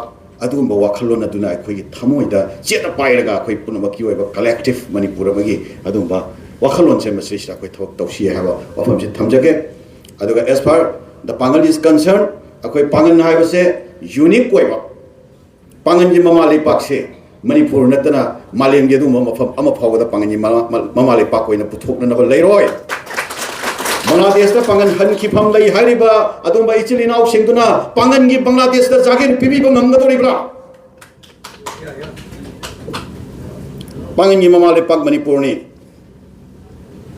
ꯑꯗꯨꯒꯨꯝꯕ ꯋꯥꯈꯜꯂꯣꯟ ꯑꯗꯨꯅ ꯑꯩꯈꯣꯏꯒꯤ ꯊꯃꯣꯏꯗ ꯆꯦꯠꯅ ꯄꯥꯏꯔꯒ ꯑꯩꯈꯣꯏ ꯄꯨꯝꯅꯃꯛꯀꯤ ꯑꯣꯏꯕ ꯀꯂꯦꯛꯇꯤꯚ ꯃꯅꯤꯄꯨꯔ ꯑꯃꯒꯤ ꯑꯗꯨꯒꯨꯝꯕ ꯋꯥꯈꯜꯂꯣꯟꯁꯦ ꯃꯁꯤꯁꯤꯗ ꯑꯩꯈꯣꯏ ꯊꯕꯛ ꯇꯧꯁꯤ ꯍꯥꯏꯕ ꯋꯥꯐꯝꯁꯤ ꯊꯝꯖꯒꯦ꯫ ꯑꯗꯨꯒ as far the Pangal is concerned, ꯑꯩꯈꯣꯏ ꯄꯥꯡꯒꯟ ꯍꯥꯏꯕꯁꯦ ꯌꯨꯅꯤꯛ ꯑꯣꯏꯕ, ꯄꯥꯡꯒꯟꯒꯤ ꯃꯃꯥ ꯂꯩꯄꯥꯛꯁꯦ ꯃꯅꯤꯄꯨꯔ ꯅꯠꯇꯅ ꯃꯥꯂꯦꯝꯒꯤ ꯑꯗꯨꯒꯨꯝꯕ ꯃꯐꯝ ꯑꯃ ꯐꯥꯎꯕꯗ ꯄꯥꯡꯒꯟꯒꯤ ꯃꯃꯥ, ꯃꯃꯥ ꯂꯩꯄꯥꯛ ꯑꯣꯏꯅ ꯄꯨꯊꯣꯛꯅꯅꯕ ꯂꯩꯔꯣꯏ꯫ ꯕꯪꯒ꯭ꯂꯥꯗꯦꯁꯇ ꯄꯥꯡꯒꯟ ꯍꯟꯈꯤꯐꯝ ꯂꯩ ꯍꯥꯏꯔꯤꯕ ꯑꯗꯨꯒꯨꯝꯕ ꯏꯆꯤꯜ ꯏꯅꯥꯎꯁꯤꯡꯗꯨꯅ ꯄꯥꯡꯒꯟꯒꯤ ꯕꯪꯒ꯭ꯂꯥꯗꯦꯁꯇ ꯖꯥꯒꯤꯔ ꯄꯤꯕꯤꯕ ꯉꯝꯒꯗꯧꯔꯤꯕ꯭ꯔꯥ? ꯄꯥꯉꯟꯒꯤ ꯃꯃꯥ ꯂꯩꯄꯥꯛ ꯃꯅꯤꯄꯨꯔꯅꯤ꯫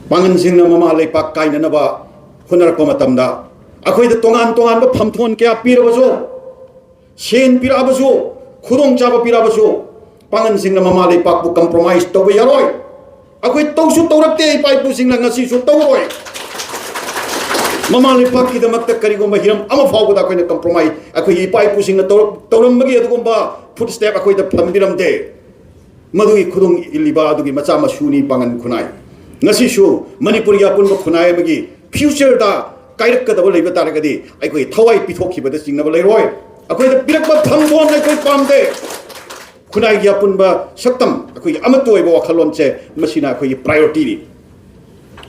ꯄꯥꯉꯟꯁꯤꯡꯅ ꯃꯃꯥ ꯂꯩꯄꯥꯛ ꯀꯥꯏꯅꯅꯕ ꯍꯣꯠꯅꯔꯛꯄ ꯃꯇꯝꯗ ꯑꯩꯈꯣꯏꯗ ꯇꯣꯉꯥꯟ ꯇꯣꯉꯥꯟꯕ ꯐꯝꯊꯣꯟ ꯀꯌꯥ ꯄꯤꯔꯕꯁꯨ, ꯁꯦꯟ ꯄꯤꯔꯛꯑꯕꯁꯨ, ꯈꯨꯗꯣꯡꯆꯥꯕ ꯄꯤꯔꯛꯑꯕꯁꯨ, ꯄꯥꯉꯟꯁꯤꯡꯅ ꯃꯃꯥ ꯂꯩꯄꯥꯛꯄꯨ compromise ꯇꯧꯕ ꯌꯥꯔꯣꯏ꯫ ꯑꯩꯈꯣꯏ ꯇꯧꯁꯨ ꯇꯧꯔꯛꯇꯦ, ꯏꯄꯥ ꯏꯄꯨꯁꯤꯡꯅ ꯉꯁꯤꯁꯨ ꯇꯧꯔꯣꯏ꯫ ꯃꯃꯥ ꯂꯩꯄꯥꯛꯀꯤꯗꯃꯛꯇ ꯀꯔꯤꯒꯨꯝꯕ ꯍꯤꯔꯝ ꯑꯃ ꯐꯥꯎꯕꯗ ꯑꯩꯈꯣꯏꯅ compromise, ꯑꯩꯈꯣꯏꯒꯤ ꯏꯄꯥ ꯏꯄꯨꯁꯤꯡꯅ ꯇꯧꯔꯛ-, ꯇꯧꯔꯝꯕꯒꯤ ꯑꯗꯨꯒꯨꯝꯕ footstep ꯑꯩꯈꯣꯏꯗ ꯊꯝꯕꯤꯔꯝꯗꯦ꯫ ꯃꯗꯨꯒꯤ ꯈꯨꯗꯣꯡ ꯏꯜꯂꯤꯕ ꯑꯗꯨꯒꯤ ꯃꯆꯥ ꯃꯁꯨꯅꯤ ꯄꯥꯉꯟ ꯈꯨꯟꯅꯥꯏ꯫ ꯉꯁꯤꯁꯨ ꯃꯅꯤꯄꯨꯔꯒꯤ ꯑꯄꯨꯟꯕ ꯈꯨꯟꯅꯥꯏ ꯑꯃꯒꯤ future ꯗ ꯀꯥꯏꯔꯛꯀꯗꯕ ꯂꯩꯕ ꯇꯥꯔꯒꯗꯤ ꯑꯩꯈꯣꯏ ꯊꯋꯥꯏ ꯄꯤꯊꯣꯛꯈꯤꯕꯗ ꯆꯤꯡꯅꯕ ꯂꯩꯔꯣꯏ꯫ ꯑꯩꯈꯣꯏꯗ ꯄꯤꯔꯛꯄ ꯐꯝꯊꯣꯟ ꯑꯩꯈꯣꯏ ꯄꯥꯝꯗꯦ꯫ ꯈꯨꯟꯅꯥꯏꯒꯤ ꯑꯄꯨꯟꯕ ꯁꯛꯇꯝ, ꯑꯩꯈꯣꯏꯒꯤ ꯑꯃꯠꯇ ꯑꯣꯏꯕ ꯋꯥꯈꯜꯂꯣꯟꯁꯦ, ꯃꯁꯤꯅ ꯑꯩꯈꯣꯏꯒꯤ priority ꯅꯤ꯫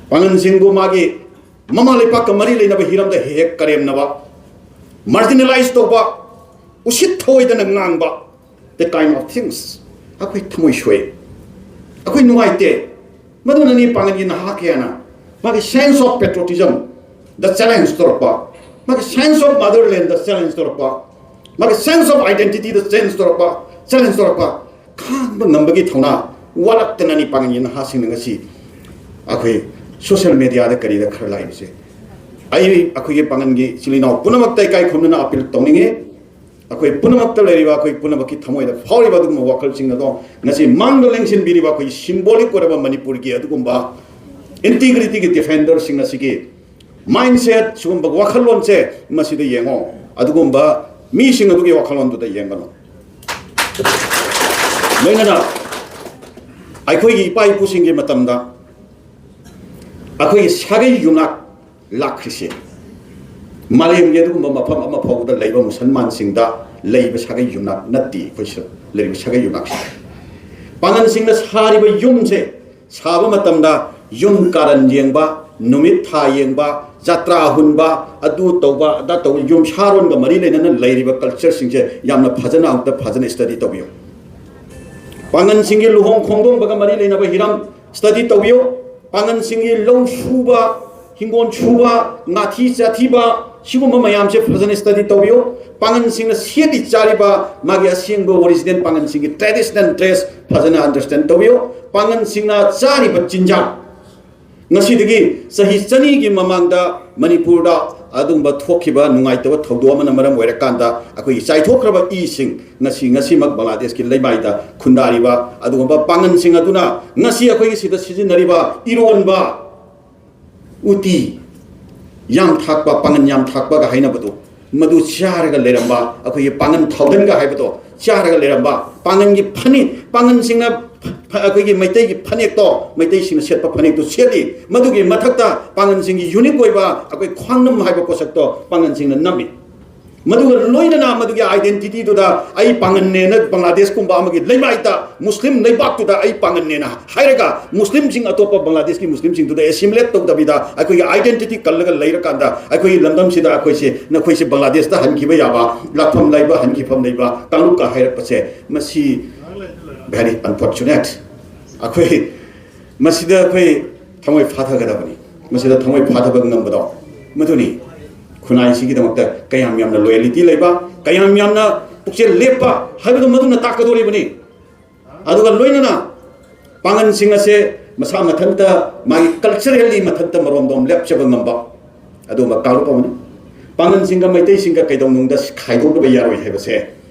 ꯄꯥꯉꯟꯁꯤꯡꯕꯨ ꯃꯥꯒꯤ ꯃꯃꯥ ꯂꯩꯄꯥꯛꯀ ꯃꯔꯤ ꯂꯩꯅꯕ ꯍꯤꯔꯝꯗ ꯍꯦꯛ ꯍꯦꯛ ꯀꯔꯦꯝꯅꯕ, marginalize ꯇꯧꯕ, ꯎꯁꯤꯠ ꯊꯑꯣꯏꯗꯅ ꯉꯥꯡꯕ, the kind of things, ꯑꯩꯈꯣꯏ ꯊꯃꯣꯏ ꯁꯣꯛꯏ, ꯑꯩꯈꯣꯏ ꯅꯨꯡꯉꯥꯏꯇꯦ꯫ ꯃꯗꯨꯅꯅꯤ ꯄꯥꯡꯒꯜꯒꯤ ꯅꯍꯥ ꯀꯌꯥꯅ ꯃꯥꯒꯤ sense of patriotism the challenge ꯇꯧꯔꯛꯄ, ꯃꯥꯒꯤ sense of motherland the challenge ꯇꯧꯔꯛꯄ, ꯃꯥꯒꯤ sense of identity the change ꯇꯧꯔꯛꯄ, challenge ꯇꯧꯔꯛꯄ, ꯈꯥꯡꯕ ꯉꯝꯕꯒꯤ ꯊꯧꯅꯥ ꯋꯥꯠꯂꯛꯇꯅꯅꯤ ꯄꯥꯡꯒꯜꯒꯤ ꯅꯍꯥꯁꯤꯡꯅ ꯉꯁꯤ ꯑꯩꯈꯣꯏ social media ꯗ ꯀꯔꯤꯗ ꯈꯔ ꯂꯥꯛꯏꯕꯁꯦ꯫ ꯑꯩ ꯑꯩꯈꯣꯏꯒꯤ ꯄꯥꯡꯒꯜꯒꯤ ꯏꯆꯤꯜ ꯏꯅꯥꯎ ꯄꯨꯝꯅꯃꯛꯇ ꯏꯀꯥꯏ ꯈꯨꯝꯅꯅ appeal ꯇꯧꯅꯤꯡꯉꯤ꯫ ꯑꯩꯈꯣꯏ ꯄꯨꯝꯅꯃꯛꯇ ꯂꯩꯔꯤꯕ, ꯑꯩꯈꯣꯏ ꯄꯨꯝꯅꯃꯛꯀꯤ ꯊꯃꯣꯏꯗ ꯐꯥꯎꯔꯤꯕ ꯑꯗꯨꯒꯨꯝꯕ ꯋꯥꯈꯜꯁꯤꯡ ꯑꯗꯣ ꯉꯁꯤ ꯃꯥꯡꯗ ꯂꯦꯡꯁꯤꯟꯕꯤꯔꯤꯕ ꯑꯩꯈꯣꯏ symbolic ꯑꯣꯏꯔꯕ ꯃꯅꯤꯄꯨꯔꯒꯤ ꯑꯗꯨꯒꯨꯝꯕ integrity ꯒꯤ defender ꯁꯤꯡ ꯑꯁꯤꯒꯤ mindset, ꯁꯤꯒꯨꯝꯕ ꯋꯥꯈꯜꯂꯣꯟꯁꯦ ꯃꯁꯤꯗ ꯌꯦꯡꯉꯣ꯫ ꯑꯗꯨꯒꯨꯝꯕ ꯃꯤꯁꯤꯡ ꯑꯗꯨꯒꯤ ꯋꯥꯈꯜꯂꯣꯟꯗꯨꯗ ꯌꯦꯡꯒꯅꯨ꯫ ꯂꯣꯏꯅꯅ ꯑꯩꯈꯣꯏꯒꯤ ꯏꯄꯥ ꯏꯄꯨꯁꯤꯡꯒꯤ ꯃꯇꯝꯗ ꯑꯩꯈꯣꯏꯒꯤ ꯁꯥꯒꯩ ꯌꯨꯝꯅꯥꯛ ꯂꯥꯛꯈ꯭ꯔꯤꯁꯦ ꯃꯥꯂꯦꯝꯒꯤ ꯑꯗꯨꯒꯨꯝꯕ ꯃꯐꯝ ꯑꯃ ꯐꯥꯎꯕꯗ ꯂꯩꯕ ꯃꯨꯁꯜꯃꯥꯟꯁꯤꯡꯗ ꯂꯩꯕ ꯁꯥꯒꯩ ꯌꯨꯝꯅꯥꯛ ꯅꯠꯇꯦ꯫ ꯑꯩꯈꯣꯏ ꯁꯤꯗ ꯂꯩꯔꯤꯕ ꯁꯥꯒꯩ ꯌꯨꯝꯅꯥꯛꯁꯦ ꯄꯥꯉꯟꯁꯤꯡꯅ ꯁꯥꯔꯤꯕ ꯌꯨꯝꯁꯦ ꯁꯥꯕ ꯃꯇꯝꯗ ꯌꯨꯝ ꯀꯥꯔꯟ ꯌꯦꯡꯕ, ꯅꯨꯃꯤꯠ ꯊꯥ ꯌꯦꯡꯕ, ꯖꯇ꯭ꯔꯥ ꯍꯨꯟꯕ, ꯑꯗꯨ ꯇꯧꯕ, ꯑꯗꯥ ꯇꯧꯕ, ꯌꯨꯝ ꯁꯥꯔꯣꯟꯒ ꯃꯔꯤ ꯂꯩꯅꯅ ꯂꯩꯔꯤꯕ culture ꯁꯤꯡꯁꯦ ꯌꯥꯝꯅ ꯐꯖꯅ, ꯑꯃꯨꯛꯇ ꯐꯖꯅ study ꯇꯧꯕꯤꯌꯨ꯫ ꯄꯥꯉꯟꯁꯤꯡꯒꯤ ꯂꯨꯍꯣꯡ ꯈꯣꯡꯗꯣꯡꯕꯒ ꯃꯔꯤ ꯂꯩꯅꯕ ꯍꯤꯔꯝ study ꯇꯧꯕꯤꯌꯨ꯫ ꯄꯥꯉꯟꯁꯤꯡꯒꯤ ꯂꯧ ꯁꯨꯕ, ꯍꯤꯡꯒꯣꯜ ꯁꯨꯕ, ꯉꯥꯊꯤ ꯆꯥꯊꯤꯕ, ꯁꯤꯒꯨꯝꯕ ꯃꯌꯥꯝꯁꯦ ꯐꯖꯅ ꯁ꯭ꯇꯗꯤ ꯇꯧꯕꯤꯌꯨ꯫ ꯄꯥꯉꯟꯁꯤꯡꯅ ꯁꯦꯠꯂꯤ ꯆꯥꯔꯤꯕ ꯃꯥꯒꯤ ꯑꯁꯦꯡꯕ ꯑꯣꯔꯤꯖꯤꯅꯦꯜ ꯄꯥꯉꯟꯁꯤꯡꯒꯤ ꯇ꯭ꯔꯦꯗꯤꯁꯅꯦꯜ ꯗ꯭ꯔꯦꯁ ꯐꯖꯅ ꯑꯟꯗꯔꯁꯇꯦꯟ ꯇꯧꯕꯤꯌꯨ꯫ ꯄꯥꯉꯟꯁꯤꯡꯅ ꯆꯥꯔꯤꯕ ꯆꯤꯟꯖꯥꯛ, ꯉꯁꯤꯗꯒꯤ ꯆꯍꯤ ꯆꯅꯤꯒꯤ ꯃꯃꯥꯡꯗ ꯃꯅꯤꯄꯨꯔꯗ ꯑꯗꯨꯒꯨꯝꯕ ꯊꯣꯛꯈꯤꯕ ꯅꯨꯡꯉꯥꯏꯇꯕ ꯊꯧꯗꯣꯛ ꯑꯃꯅ ꯃꯔꯝ ꯑꯣꯏꯔꯀꯥꯟꯗ ꯑꯩꯈꯣꯏꯒꯤ ꯆꯥꯏꯊꯣꯛꯈ꯭ꯔꯕ ꯏꯁꯤꯡ ꯉꯁꯤ, ꯉꯁꯤꯃꯛ ꯕꯪꯒ꯭ꯂꯥꯗꯦꯁꯀꯤ ꯂꯩꯃꯥꯏꯗ ꯈꯨꯟꯗꯥꯔꯤꯕ ꯑꯗꯨꯒꯨꯝꯕ ꯄꯥꯉꯟꯁꯤꯡ ꯑꯗꯨꯅ ꯉꯁꯤ ꯑꯩꯈꯣꯏꯒꯤ ꯁꯤꯗ ꯁꯤꯖꯤꯟꯅꯔꯤꯕ ꯏꯔꯣꯟꯕ, ꯎꯇꯤ, ꯌꯥꯝ ꯊꯥꯛꯄ, ꯄꯥꯉꯟ ꯌꯥꯝ ꯊꯥꯛꯄꯒ ꯍꯥꯏꯅꯕꯗꯣ, ꯃꯗꯨ ꯆꯥꯔꯒ ꯂꯩꯔꯝꯕ, ꯑꯩꯈꯣꯏꯒꯤ ꯄꯥꯉꯟ ꯊꯥꯎꯗꯟꯒ ꯍꯥꯏꯕꯗꯣ ꯆꯥꯔꯒ ꯂꯩꯔꯝꯕ, ꯄꯥꯉꯟꯒꯤ ꯐꯅꯦꯛ, ꯄꯥꯉꯟꯁꯤꯡꯅ ꯐ-, ꯑꯩꯈꯣꯏꯒꯤ ꯃꯩꯇꯩꯒꯤ ꯐꯅꯦꯛꯇꯣ, ꯃꯩꯇꯩꯁꯤꯡꯅ ꯁꯦꯠꯄ ꯐꯅꯦꯛꯇꯨ ꯁꯦꯠꯂꯤ꯫ ꯃꯗꯨꯒꯤ ꯃꯊꯛꯇ ꯄꯥꯉꯟꯁꯤꯡꯒꯤ ꯌꯨꯅꯤꯛ ꯑꯣꯏꯕ ꯑꯩꯈꯣꯏ ꯈ꯭ꯋꯥꯡꯅꯝ ꯍꯥꯏꯕ ꯄꯣꯠꯁꯛꯇꯣ ꯄꯥꯉꯟꯁꯤꯡꯅ ꯅꯝꯃꯤ꯫ ꯃꯗꯨꯒ ꯂꯣꯏꯅꯅ ꯃꯗꯨꯒꯤ ꯑꯥꯏꯗꯦꯟꯇꯤꯇꯤꯗꯨꯗ ꯑꯩ ꯄꯥꯉꯟꯅꯦꯅ, ꯕꯪꯒ꯭ꯂꯥꯗꯦꯁꯀꯨꯝꯕ ꯑꯃꯒꯤ ꯂꯩꯃꯥꯏꯗ, ꯃꯨꯁꯂꯤꯝ ꯂꯩꯕꯥꯛꯇꯨꯗ ꯑꯩ ꯄꯥꯉꯟꯅꯦꯅ ꯍꯥꯏꯔꯒ, ꯃꯨꯁꯂꯤꯝꯁꯤꯡ, ꯑꯇꯣꯞꯄ ꯕꯪꯒ꯭ꯂꯥꯗꯦꯁꯀꯤ ꯃꯨꯁꯂꯤꯝꯁꯤꯡꯗꯨꯗ ꯑꯦꯁꯤꯃꯤꯂꯦꯠ ꯇꯧꯗꯕꯤꯗ ꯑꯩꯈꯣꯏꯒꯤ ꯑꯥꯏꯗꯦꯟꯇꯤꯇꯤ ꯀꯜꯂꯒ ꯂꯩꯔꯀꯥꯟꯗ, ꯑꯩꯈꯣꯏꯒꯤ ꯂꯝꯗꯝꯁꯤꯗ ꯑꯩꯈꯣꯏꯁꯦ, ꯅꯈꯣꯏꯁꯦ ꯕꯪꯒ꯭ꯂꯥꯗꯦꯁꯇ ꯍꯟꯈꯤꯕ ꯌꯥꯕ, ꯂꯥꯛꯐꯝ ꯂꯩꯕ, ꯍꯟꯈꯤꯐꯝ ꯂꯩꯕ ꯀꯥꯡꯂꯨꯞꯀ ꯍꯥꯏꯔꯛꯄꯁꯦ, ꯃꯁꯤ very unfortunate꯫ ꯑꯩꯈꯣꯏ ꯃꯁꯤꯗ ꯑꯩꯈꯣꯏ ꯊꯃꯣꯏ ꯐꯥꯊꯒꯗꯕꯅꯤ꯫ ꯃꯁꯤꯗ ꯊꯃꯣꯏ ꯐꯥꯊꯕ ꯉꯝꯕꯗꯣ, ꯃꯗꯨꯅꯤ ꯈꯨꯟꯅꯥꯏꯁꯤꯒꯤꯗꯃꯛꯇ ꯀꯌꯥꯝ ꯌꯥꯝꯅ ꯂꯣꯌꯦꯂꯤꯇꯤ ꯂꯩꯕ, ꯀꯌꯥꯝ ꯌꯥꯝꯅ ꯄꯨꯛꯆꯦꯜ ꯂꯦꯞꯄ ꯍꯥꯏꯕꯗꯨ ꯃꯗꯨꯅ ꯇꯥꯛꯀꯗꯧꯔꯤꯕꯅꯤ꯫ ꯑꯗꯨꯒ ꯂꯣꯏꯅꯅ ꯄꯥꯉꯟꯁꯤꯡ ꯑꯁꯦ ꯃꯁꯥ ꯃꯊꯟꯇ, ꯃꯥꯒꯤ ꯀꯜꯆꯔꯦꯜꯂꯤ ꯃꯊꯟꯇ ꯃꯔꯣꯝꯗꯣꯝ ꯂꯦꯞꯆꯕ ꯉꯝꯕ ꯑꯗꯨꯒꯨꯝꯕ ꯀꯥꯡꯂꯨꯞ ꯑꯃꯅꯤ꯫ ꯄꯥꯉꯟꯁꯤꯡꯒ ꯃꯩꯇꯩꯁꯤꯡꯒ ꯀꯩꯗꯧꯅꯨꯡꯗ ꯈꯥꯏꯗꯣꯛꯅꯕ ꯌꯥꯔꯣꯏ ꯍꯥꯏꯕꯁꯦ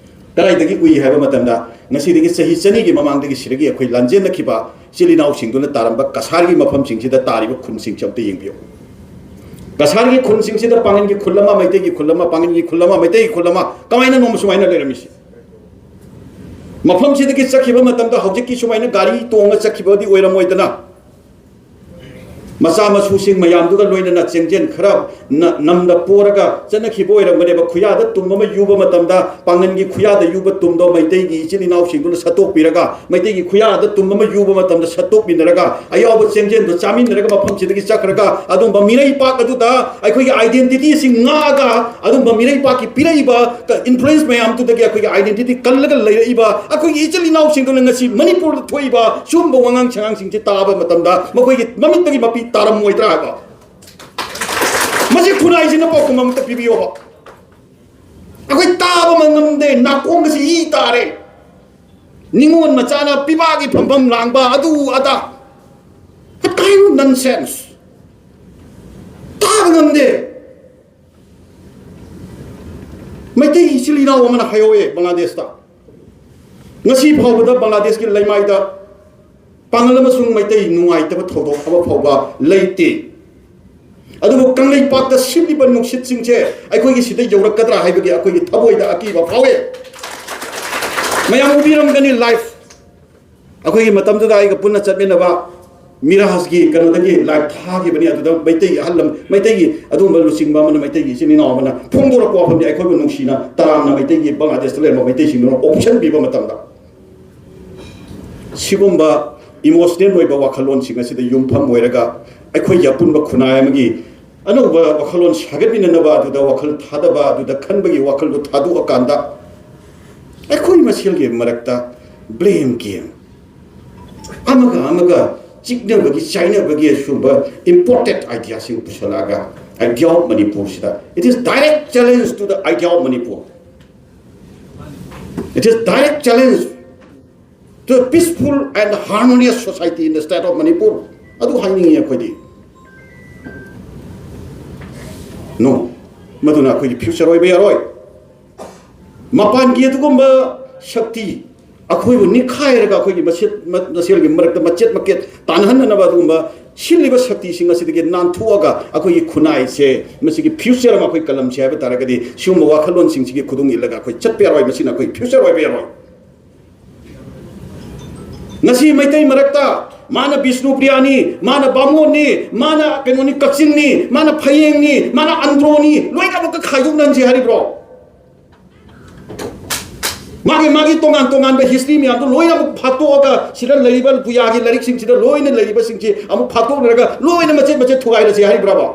ꯀꯗꯥꯏꯗꯒꯤ ꯎꯏ ꯍꯥꯏꯕ ꯃꯇꯝꯗ, ꯉꯁꯤꯗꯒꯤ ꯆꯍꯤ ꯆꯅꯤꯒꯤ ꯃꯃꯥꯡꯗꯒꯤ ꯁꯤꯗꯒꯤ ꯑꯩꯈꯣꯏ ꯂꯥꯟꯖꯦꯟꯅꯈꯤꯕ ꯏꯆꯤꯜ ꯏꯅꯥꯎꯁꯤꯡꯗꯨꯅ ꯇꯥꯔꯝꯕ ꯀꯁꯥꯔꯒꯤ ꯃꯐꯝꯁꯤꯡꯁꯤꯗ ꯇꯥꯔꯤꯕ ꯈꯨꯟꯁꯤꯡꯁꯦ ꯑꯝꯇ ꯌꯦꯡꯕꯤꯌꯨ꯫ ꯀꯁꯥꯔꯒꯤ ꯈꯨꯟꯁꯤꯡꯁꯤꯗ ꯄꯥꯉꯟꯒꯤ ꯈꯨꯜ ꯑꯃ, ꯃꯩꯇꯩꯒꯤ ꯈꯨꯜ ꯑꯃ, ꯄꯥꯉꯟꯒꯤ ꯈꯨꯜ ꯑꯃ, ꯃꯩꯇꯩꯒꯤ ꯈꯨꯜ ꯑꯃ, ꯀꯃꯥꯏꯅ ꯅꯣꯡꯃ ꯁꯨꯃꯥꯏꯅ ꯂꯩꯔꯝꯃꯤꯁꯤ? ꯃꯐꯝꯁꯤꯗꯒꯤ ꯆꯠꯈꯤꯕ ꯃꯇꯝꯗ ꯍꯧꯖꯤꯛꯀꯤ ꯁꯨꯃꯥꯏꯅ ꯒꯥꯔꯤ ꯇꯣꯡꯉ ꯆꯠꯈꯤꯕꯗꯤ ꯑꯣꯏꯔꯝꯃꯣꯏꯗꯅ, ꯃꯆꯥ ꯃꯁꯨꯁꯤꯡ ꯃꯌꯥꯝꯗꯨꯒ ꯂꯣꯏꯅꯅ ꯆꯦꯡꯖꯦꯜ ꯈꯔ ꯅ-, ꯅꯝꯗ ꯄꯣꯔꯒ ꯆꯠꯅꯈꯤꯕ ꯑꯣꯏꯔꯝꯒꯅꯦꯕ꯫ ꯈꯨꯌꯥꯗ ꯇꯨꯝ ꯑꯃ ꯌꯨꯕ ꯃꯇꯝꯗ, ꯄꯥꯉꯟꯒꯤ ꯈꯨꯌꯥꯗ ꯌꯨꯕ ꯇꯨꯝꯗꯣ ꯃꯩꯇꯩꯒꯤ ꯏꯆꯤꯜ ꯏꯅꯥꯎꯁꯤꯡꯗꯨꯅ ꯁꯠꯇꯣꯛꯄꯤꯔꯒ, ꯃꯩꯇꯩꯒꯤ ꯈꯨꯌꯥꯗ ꯇꯨꯝ ꯑꯃ ꯌꯨꯕ ꯃꯇꯝꯗ ꯁꯠꯇꯣꯛꯃꯤꯟꯅꯔꯒ, ꯑꯌꯥꯎꯕ ꯆꯦꯡꯖꯦꯜꯗꯣ ꯆꯥꯃꯤꯟꯅꯔꯒ ꯃꯐꯝꯁꯤꯗꯒꯤ ꯆꯠꯈ꯭ꯔꯒ, ꯑꯗꯨꯝꯕ ꯃꯤꯔꯩꯄꯥꯛ ꯑꯗꯨꯗ ꯑꯩꯈꯣꯏꯒꯤ ꯑꯥꯏꯗꯦꯟꯇꯤꯇꯤ ꯑꯁꯤ ꯉꯥꯛꯑꯒ, ꯑꯗꯨꯝꯕ ꯃꯤꯔꯩꯄꯥꯛꯀꯤ ꯄꯤꯔꯛꯏꯕ ꯏꯟꯐ꯭ꯂꯨꯌꯦꯟꯁ ꯃꯌꯥꯝꯗꯨꯗꯒꯤ ꯑꯩꯈꯣꯏꯒꯤ ꯑꯥꯏꯗꯦꯟꯇꯤꯇꯤ ꯀꯜꯂꯒ ꯂꯩꯔꯛꯏꯕ ꯑꯩꯈꯣꯏꯒꯤ ꯏꯆꯤꯜ ꯏꯅꯥꯎꯁꯤꯡꯗꯨꯅ ꯉꯁꯤ ꯃꯅꯤꯄꯨꯔꯗ ꯊꯣꯛꯏꯕ ꯁꯤꯒꯨꯝꯕ ꯋꯥꯉꯥꯡ ꯁꯉꯥꯡꯁꯤꯡꯁꯤ ꯇꯥꯕ ꯃꯇꯝꯗ ꯃꯈꯣꯏꯒꯤ ꯃꯃꯤꯠꯇꯒꯤ ꯃꯄꯤ ꯇꯥꯔꯝꯃꯣꯏꯗ꯭ꯔꯥ ꯍꯥꯏꯕ? ꯁꯤ ꯈꯨꯟꯅꯥꯏꯁꯤꯅ ꯄꯥꯎꯈꯨꯝ ꯑꯃꯇ ꯄꯤꯕꯤꯌꯣꯕ꯫ ꯑꯩꯈꯣꯏ ꯇꯥꯕ ꯑꯃ ꯉꯝꯗꯦ, ꯅꯥꯀꯣꯡꯒꯁꯤ ꯏ ꯇꯥꯔꯦ꯫ ꯅꯤꯉꯣꯜ ꯃꯆꯥꯅ ꯄꯤꯕꯥꯒꯤ ꯐꯝꯐꯝ ꯂꯥꯡꯕ, ꯑꯗꯨ ꯑꯗꯥ꯫ What kind of nonsense? ꯇꯥꯕ ꯉꯝꯗꯦ꯫ ꯃꯩꯇꯩ ꯏꯆꯤꯜ ꯏꯅꯥꯎ ꯑꯃꯅ ꯍꯥꯏꯍꯧꯋꯦ ꯕꯪꯒ꯭ꯂꯥꯗꯦꯁꯇ, ꯉꯁꯤ ꯐꯥꯎꯕꯗ ꯕꯪꯒ꯭ꯂꯥꯗꯦꯁꯀꯤ ꯂꯩꯃꯥꯏꯗ ꯄꯥꯉꯜ ꯑꯃꯁꯨꯡ ꯃꯩꯇꯩ ꯅꯨꯡꯉꯥꯏꯇꯕ ꯊꯧꯗꯣꯛ ꯑꯃ ꯐꯥꯎꯕ ꯂꯩꯇꯦ꯫ ꯑꯗꯨꯕꯨ ꯀꯪꯂꯩꯄꯥꯛꯇ ꯁꯤꯠꯂꯤꯕ ꯅꯨꯡꯁꯤꯠꯁꯤꯡꯁꯦ ꯑꯩꯈꯣꯏꯒꯤ ꯁꯤꯗ ꯌꯧꯔꯛꯀꯗ꯭ꯔꯥ ꯍꯥꯏꯕꯒꯤ ꯑꯩꯈꯣꯏꯒꯤ ꯊꯃꯣꯏꯗ ꯑꯀꯤꯕ ꯐꯥꯎꯋꯦ꯫ ꯃꯌꯥꯝ ꯎꯕꯤꯔꯝꯒꯅꯤ live꯫ ꯑꯩꯈꯣꯏꯒꯤ ꯃꯇꯝꯗꯨꯗ ꯑꯩꯒ ꯄꯨꯟꯅ ꯆꯠꯃꯤꯟꯅꯕ ꯃꯤꯔꯥꯖꯀꯤ ꯀꯩꯅꯣꯗꯒꯤ live ꯊꯥꯈꯤꯕꯅꯤ꯫ ꯑꯗꯨꯗ ꯃꯩꯇꯩꯒꯤ ꯑꯍꯜ ꯂꯝ, ꯃꯩꯇꯩꯒꯤ ꯑꯗꯨꯒꯨꯝꯕ ꯂꯨꯆꯤꯡꯕ ꯑꯃꯅ, ꯃꯩꯇꯩꯒꯤ ꯏꯆꯤꯟ ꯏꯅꯥꯎ ꯑꯃꯅ ꯐꯣꯡꯗꯣꯔꯛꯄ ꯋꯥꯐꯝꯗꯤ ꯑꯩꯈꯣꯏꯕꯨ ꯅꯨꯡꯁꯤꯅ ꯇꯔꯥꯝꯅ ꯃꯩꯇꯩꯒꯤ ꯕꯪꯒ꯭ꯂꯥꯗꯦꯁꯇ ꯂꯩꯔꯝꯕ ꯃꯩꯇꯩꯁꯤꯡꯗꯨꯅ option ꯄꯤꯕ ꯃꯇꯝꯗ, ꯁꯤꯒꯨꯝꯕ emotional ꯑꯣꯏꯕ ꯋꯥꯈꯜꯂꯣꯟꯁꯤꯡ ꯑꯁꯤꯗ ꯌꯨꯝꯐꯝ ꯑꯣꯏꯔꯒ ꯑꯩꯈꯣꯏꯒꯤ ꯑꯄꯨꯟꯕ ꯈꯨꯟꯅꯥꯏ ꯑꯃꯒꯤ ꯑꯅꯧꯕ ꯋꯥꯈꯜꯂꯣꯟ ꯁꯥꯒꯠꯃꯤꯟꯅꯅꯕ, ꯑꯗꯨꯗ ꯋꯥꯈꯜ ꯊꯥꯗꯕ, ꯑꯗꯨꯗ ꯈꯟꯕꯒꯤ ꯋꯥꯈꯜꯗꯨ ꯊꯥꯗꯣꯛꯑꯀꯥꯟꯗ ꯑꯩꯈꯣꯏ ꯃꯁꯦꯜꯒꯤ ꯃꯔꯛꯇ blame game, ꯑꯃꯒ ꯑꯃꯒ ꯆꯤꯛꯅꯕꯒꯤ ꯆꯥꯏꯅꯕꯒꯤ ꯑꯁꯤꯒꯨꯝꯕ imported ideaꯁꯤꯡ ꯄꯨꯁꯜꯂꯛꯑꯒ, Idea of Manipurꯁꯤꯗ, it is direct challenge to the Idea of Manipur. It is direct challenge to a peaceful and harmonious society in the state of Manipur. ꯑꯗꯨ ꯍꯥꯏꯅꯤꯡꯉꯤ ꯑꯩꯈꯣꯏꯗꯤ꯫ No, ꯃꯗꯨꯅ ꯑꯩꯈꯣꯏꯒꯤ future ꯑꯣꯏꯕ ꯌꯥꯔꯣꯏ꯫ ꯃꯄꯥꯟꯒꯤ ꯑꯗꯨꯒꯨꯝꯕ ꯁꯛꯇꯤ ꯑꯩꯈꯣꯏꯕꯨ ꯅꯤꯡꯈꯥꯏꯔꯒ ꯑꯩꯈꯣꯏꯒꯤ ꯃꯁꯦꯠ-, ꯃ-, ꯃꯁꯦꯜꯒꯤ ꯃꯔꯛꯇ ꯃꯆꯦꯠ ꯃꯀꯦꯠ ꯇꯥꯟꯅꯍꯟꯅꯅꯕ ꯑꯗꯨꯒꯨꯝꯕ ꯁꯤꯜꯂꯤꯕ ꯁꯛꯇꯤꯁꯤꯡ ꯑꯁꯤꯗꯒꯤ ꯅꯥꯟꯊꯣꯛꯑꯒ ꯑꯩꯈꯣꯏꯒꯤ ꯈꯨꯟꯅꯥꯏꯁꯦ, ꯃꯁꯤꯒꯤ future ꯑꯃ ꯑꯩꯈꯣꯏ ꯀꯜꯂꯝꯁꯦ ꯍꯥꯏꯕ ꯇꯥꯔꯒꯗꯤ, ꯁꯤꯒꯨꯝꯕ ꯋꯥꯈꯜꯂꯣꯟꯁꯤꯡꯁꯤꯒꯤ ꯈꯨꯗꯨꯡ ꯏꯜꯂꯒ ꯑꯩꯈꯣꯏ ꯆꯠꯄ ꯌꯥꯔꯣꯏ꯫ ꯃꯁꯤꯅ ꯑꯩꯈꯣꯏ future ꯑꯣꯏꯕ ꯌꯥꯔꯣꯏ꯫ ꯉꯁꯤ ꯃꯩꯇꯩ ꯃꯔꯛꯇ ꯃꯥꯅ ꯕꯤꯁꯅꯨꯄ꯭ꯔꯤꯌꯥꯅꯤ, ꯃꯥꯅ ꯕꯥꯃꯣꯟꯅꯤ, ꯃꯥꯅ ꯀꯩꯅꯣꯅꯤ, ꯀꯛꯆꯤꯡꯅꯤ, ꯃꯥꯅ ꯐꯌꯦꯡꯅꯤ, ꯃꯥꯅ ꯑꯟꯗ꯭ꯔꯣꯅꯤ, ꯂꯣꯏꯅꯃꯛꯇ ꯈꯥꯏꯗꯣꯛꯅꯍꯟꯁꯤ ꯍꯥꯏꯔꯤꯕ꯭ꯔꯣ? ꯃꯥꯒꯤ, ꯃꯥꯒꯤ ꯇꯣꯉꯥꯟ ꯇꯣꯉꯥꯟꯕ history ꯃꯌꯥꯝꯗꯣ ꯂꯣꯏꯅꯃꯛ ꯐꯥꯛꯇꯣꯛꯑꯒ, ꯁꯤꯗ ꯂꯩꯔꯤꯕ ꯄꯨꯌꯥꯒꯤ ꯂꯥꯏꯔꯤꯛꯁꯤꯡꯁꯤꯗ ꯂꯣꯏꯅ ꯂꯩꯔꯤꯕꯁꯤꯡꯁꯤ ꯑꯃꯨꯛ ꯐꯥꯛꯇꯣꯛꯅꯔꯒ ꯂꯣꯏꯅ ꯃꯆꯦꯠ ꯃꯆꯦꯠ ꯊꯨꯒꯥꯏꯔꯁꯤ ꯍꯥꯏꯔꯤꯕ꯭ꯔꯕ?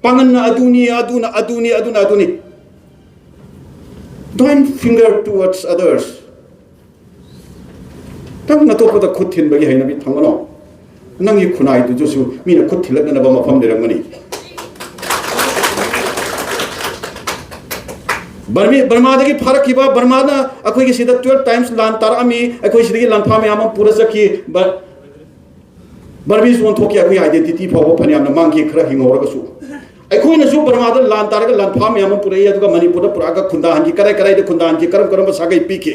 ꯄꯥꯉꯟꯅ ꯑꯗꯨꯅꯤ, ꯑꯗꯨꯅ ꯑꯗꯨꯅꯤ, ꯑꯗꯨꯅ ꯑꯗꯨꯅꯤ꯫ Don't finger towards others. ꯅꯪ ꯑꯇꯣꯞꯄꯗ ꯈꯨꯠ ꯊꯤꯟꯕꯒꯤ ꯍꯩꯅꯕꯤ ꯊꯝꯒꯅꯣ꯫ ꯅꯪꯒꯤ ꯈꯨꯟꯅꯥꯏꯗꯨꯗꯁꯨ ꯃꯤꯅ ꯈꯨꯠ ꯊꯤꯜꯂꯛꯅꯅꯕ ꯃꯐꯝ ꯂꯩꯔꯝꯒꯅꯤ꯫ ꯕꯔꯃꯤ ꯕꯔꯃꯥꯗꯒꯤ ꯐꯥꯔꯛꯈꯤꯕ, ꯕꯔꯃꯥꯅ ꯑꯩꯈꯣꯏꯒꯤ ꯁꯤꯗ twelve times ꯂꯥꯟ ꯇꯥꯔꯛꯑꯝꯃꯤ, ꯑꯩꯈꯣꯏ ꯁꯤꯗꯒꯤ ꯂꯥꯟꯐꯥ ꯃꯌꯥꯝ ꯑꯃ ꯄꯨꯔ ꯆꯠꯈꯤ꯫ ꯕ- ꯕꯔꯃꯤꯁ ꯑꯣꯟꯊꯣꯛꯈꯤ, ꯑꯩꯈꯣꯏ identity ꯐꯥꯎꯕ ꯐꯅꯌꯥꯝꯅ ꯃꯥꯡꯈꯤ, ꯈꯔ ꯍꯤꯡꯍꯧꯔꯒꯁꯨ꯫ ꯑꯩꯈꯣꯏꯅꯁꯨ ꯕꯔꯃꯥꯗ ꯂꯥꯟ ꯇꯥꯔꯒ ꯂꯥꯟꯐꯥ ꯃꯌꯥꯝ ꯑꯃ ꯄꯨꯔꯛꯏ, ꯑꯗꯨꯒ ꯃꯅꯤꯄꯨꯔꯗ ꯄꯨꯔꯛꯑꯒ ꯈꯨꯟꯗꯥꯍꯟꯈꯤ, ꯀꯗꯥꯏ ꯀꯗꯥꯏꯗ ꯈꯨꯟꯗꯥꯍꯟꯈꯤ, ꯀꯔꯝ ꯀꯔꯝꯕ ꯁꯥꯒꯩ ꯄꯤꯈꯤ꯫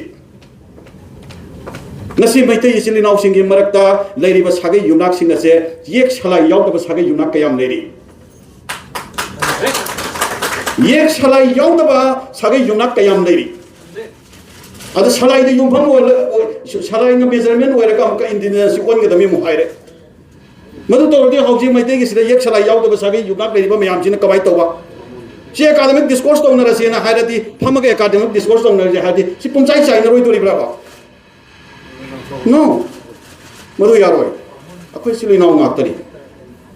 ꯉꯁꯤ ꯃꯩꯇꯩ ꯏꯆꯤꯜ ꯏꯅꯥꯎꯁꯤꯡꯒꯤ ꯃꯔꯛꯇ ꯂꯩꯔꯤꯕ ꯁꯥꯒꯩ ꯌꯨꯝꯅꯥꯛꯁꯤꯡ ꯑꯁꯦ ꯌꯦꯛ ꯁꯂꯥꯏ ꯌꯥꯎꯗꯕ ꯁꯥꯒꯩ ꯌꯨꯝꯅꯥꯛ ꯀꯌꯥꯝ ꯂꯩꯔꯤ? ꯌꯦꯛ ꯁꯂꯥꯏ ꯌꯥꯎꯗꯕ ꯁꯥꯒꯩ ꯌꯨꯝꯅꯥꯛ ꯀꯌꯥꯝ ꯂꯩꯔꯤ? ꯑꯗ ꯁꯂꯥꯏꯗ ꯌꯨꯝꯐꯝ ꯑꯣꯏꯔ-, ꯑꯣꯏ-, ꯁꯂꯥꯏꯅ measurement ꯑꯣꯏꯔꯒ ꯑꯃꯨꯛꯀ indigenous ꯑꯣꯟꯒꯗꯕꯅꯤ ꯑꯃꯨꯛ ꯍꯥꯏꯔꯦ꯫ ꯃꯗꯨ ꯇꯧꯔꯗꯤ ꯍꯧꯖꯤꯛ ꯃꯩꯇꯩꯒꯤ ꯁꯤꯗ ꯌꯦꯛ ꯁꯂꯥꯏ ꯌꯥꯎꯗꯕ ꯁꯥꯒꯩ ꯌꯨꯝꯅꯥꯛ ꯂꯩꯔꯤꯕ ꯃꯌꯥꯝꯁꯤꯅ ꯀꯃꯥꯏꯅ ꯇꯧꯕ? ꯁꯤ academic discourse ꯇꯧꯅꯔꯁꯦꯅ ꯍꯥꯏꯔꯗꯤ, ꯐꯝꯃꯒ academic discourse ꯇꯧꯅꯔꯁꯦ ꯍꯥꯏꯔꯗꯤ, ꯁꯤ ꯄꯨꯝꯆꯥꯏ ꯆꯥꯏꯅꯔꯣꯏꯗꯣꯔꯤꯕ꯭ꯔꯥꯕ? No. ꯃꯗꯨ ꯌꯥꯔꯣꯏ꯫ ꯑꯩꯈꯣꯏ ꯏꯆꯤꯜ ꯏꯅꯥꯎ ꯉꯥꯛꯇꯅꯤ꯫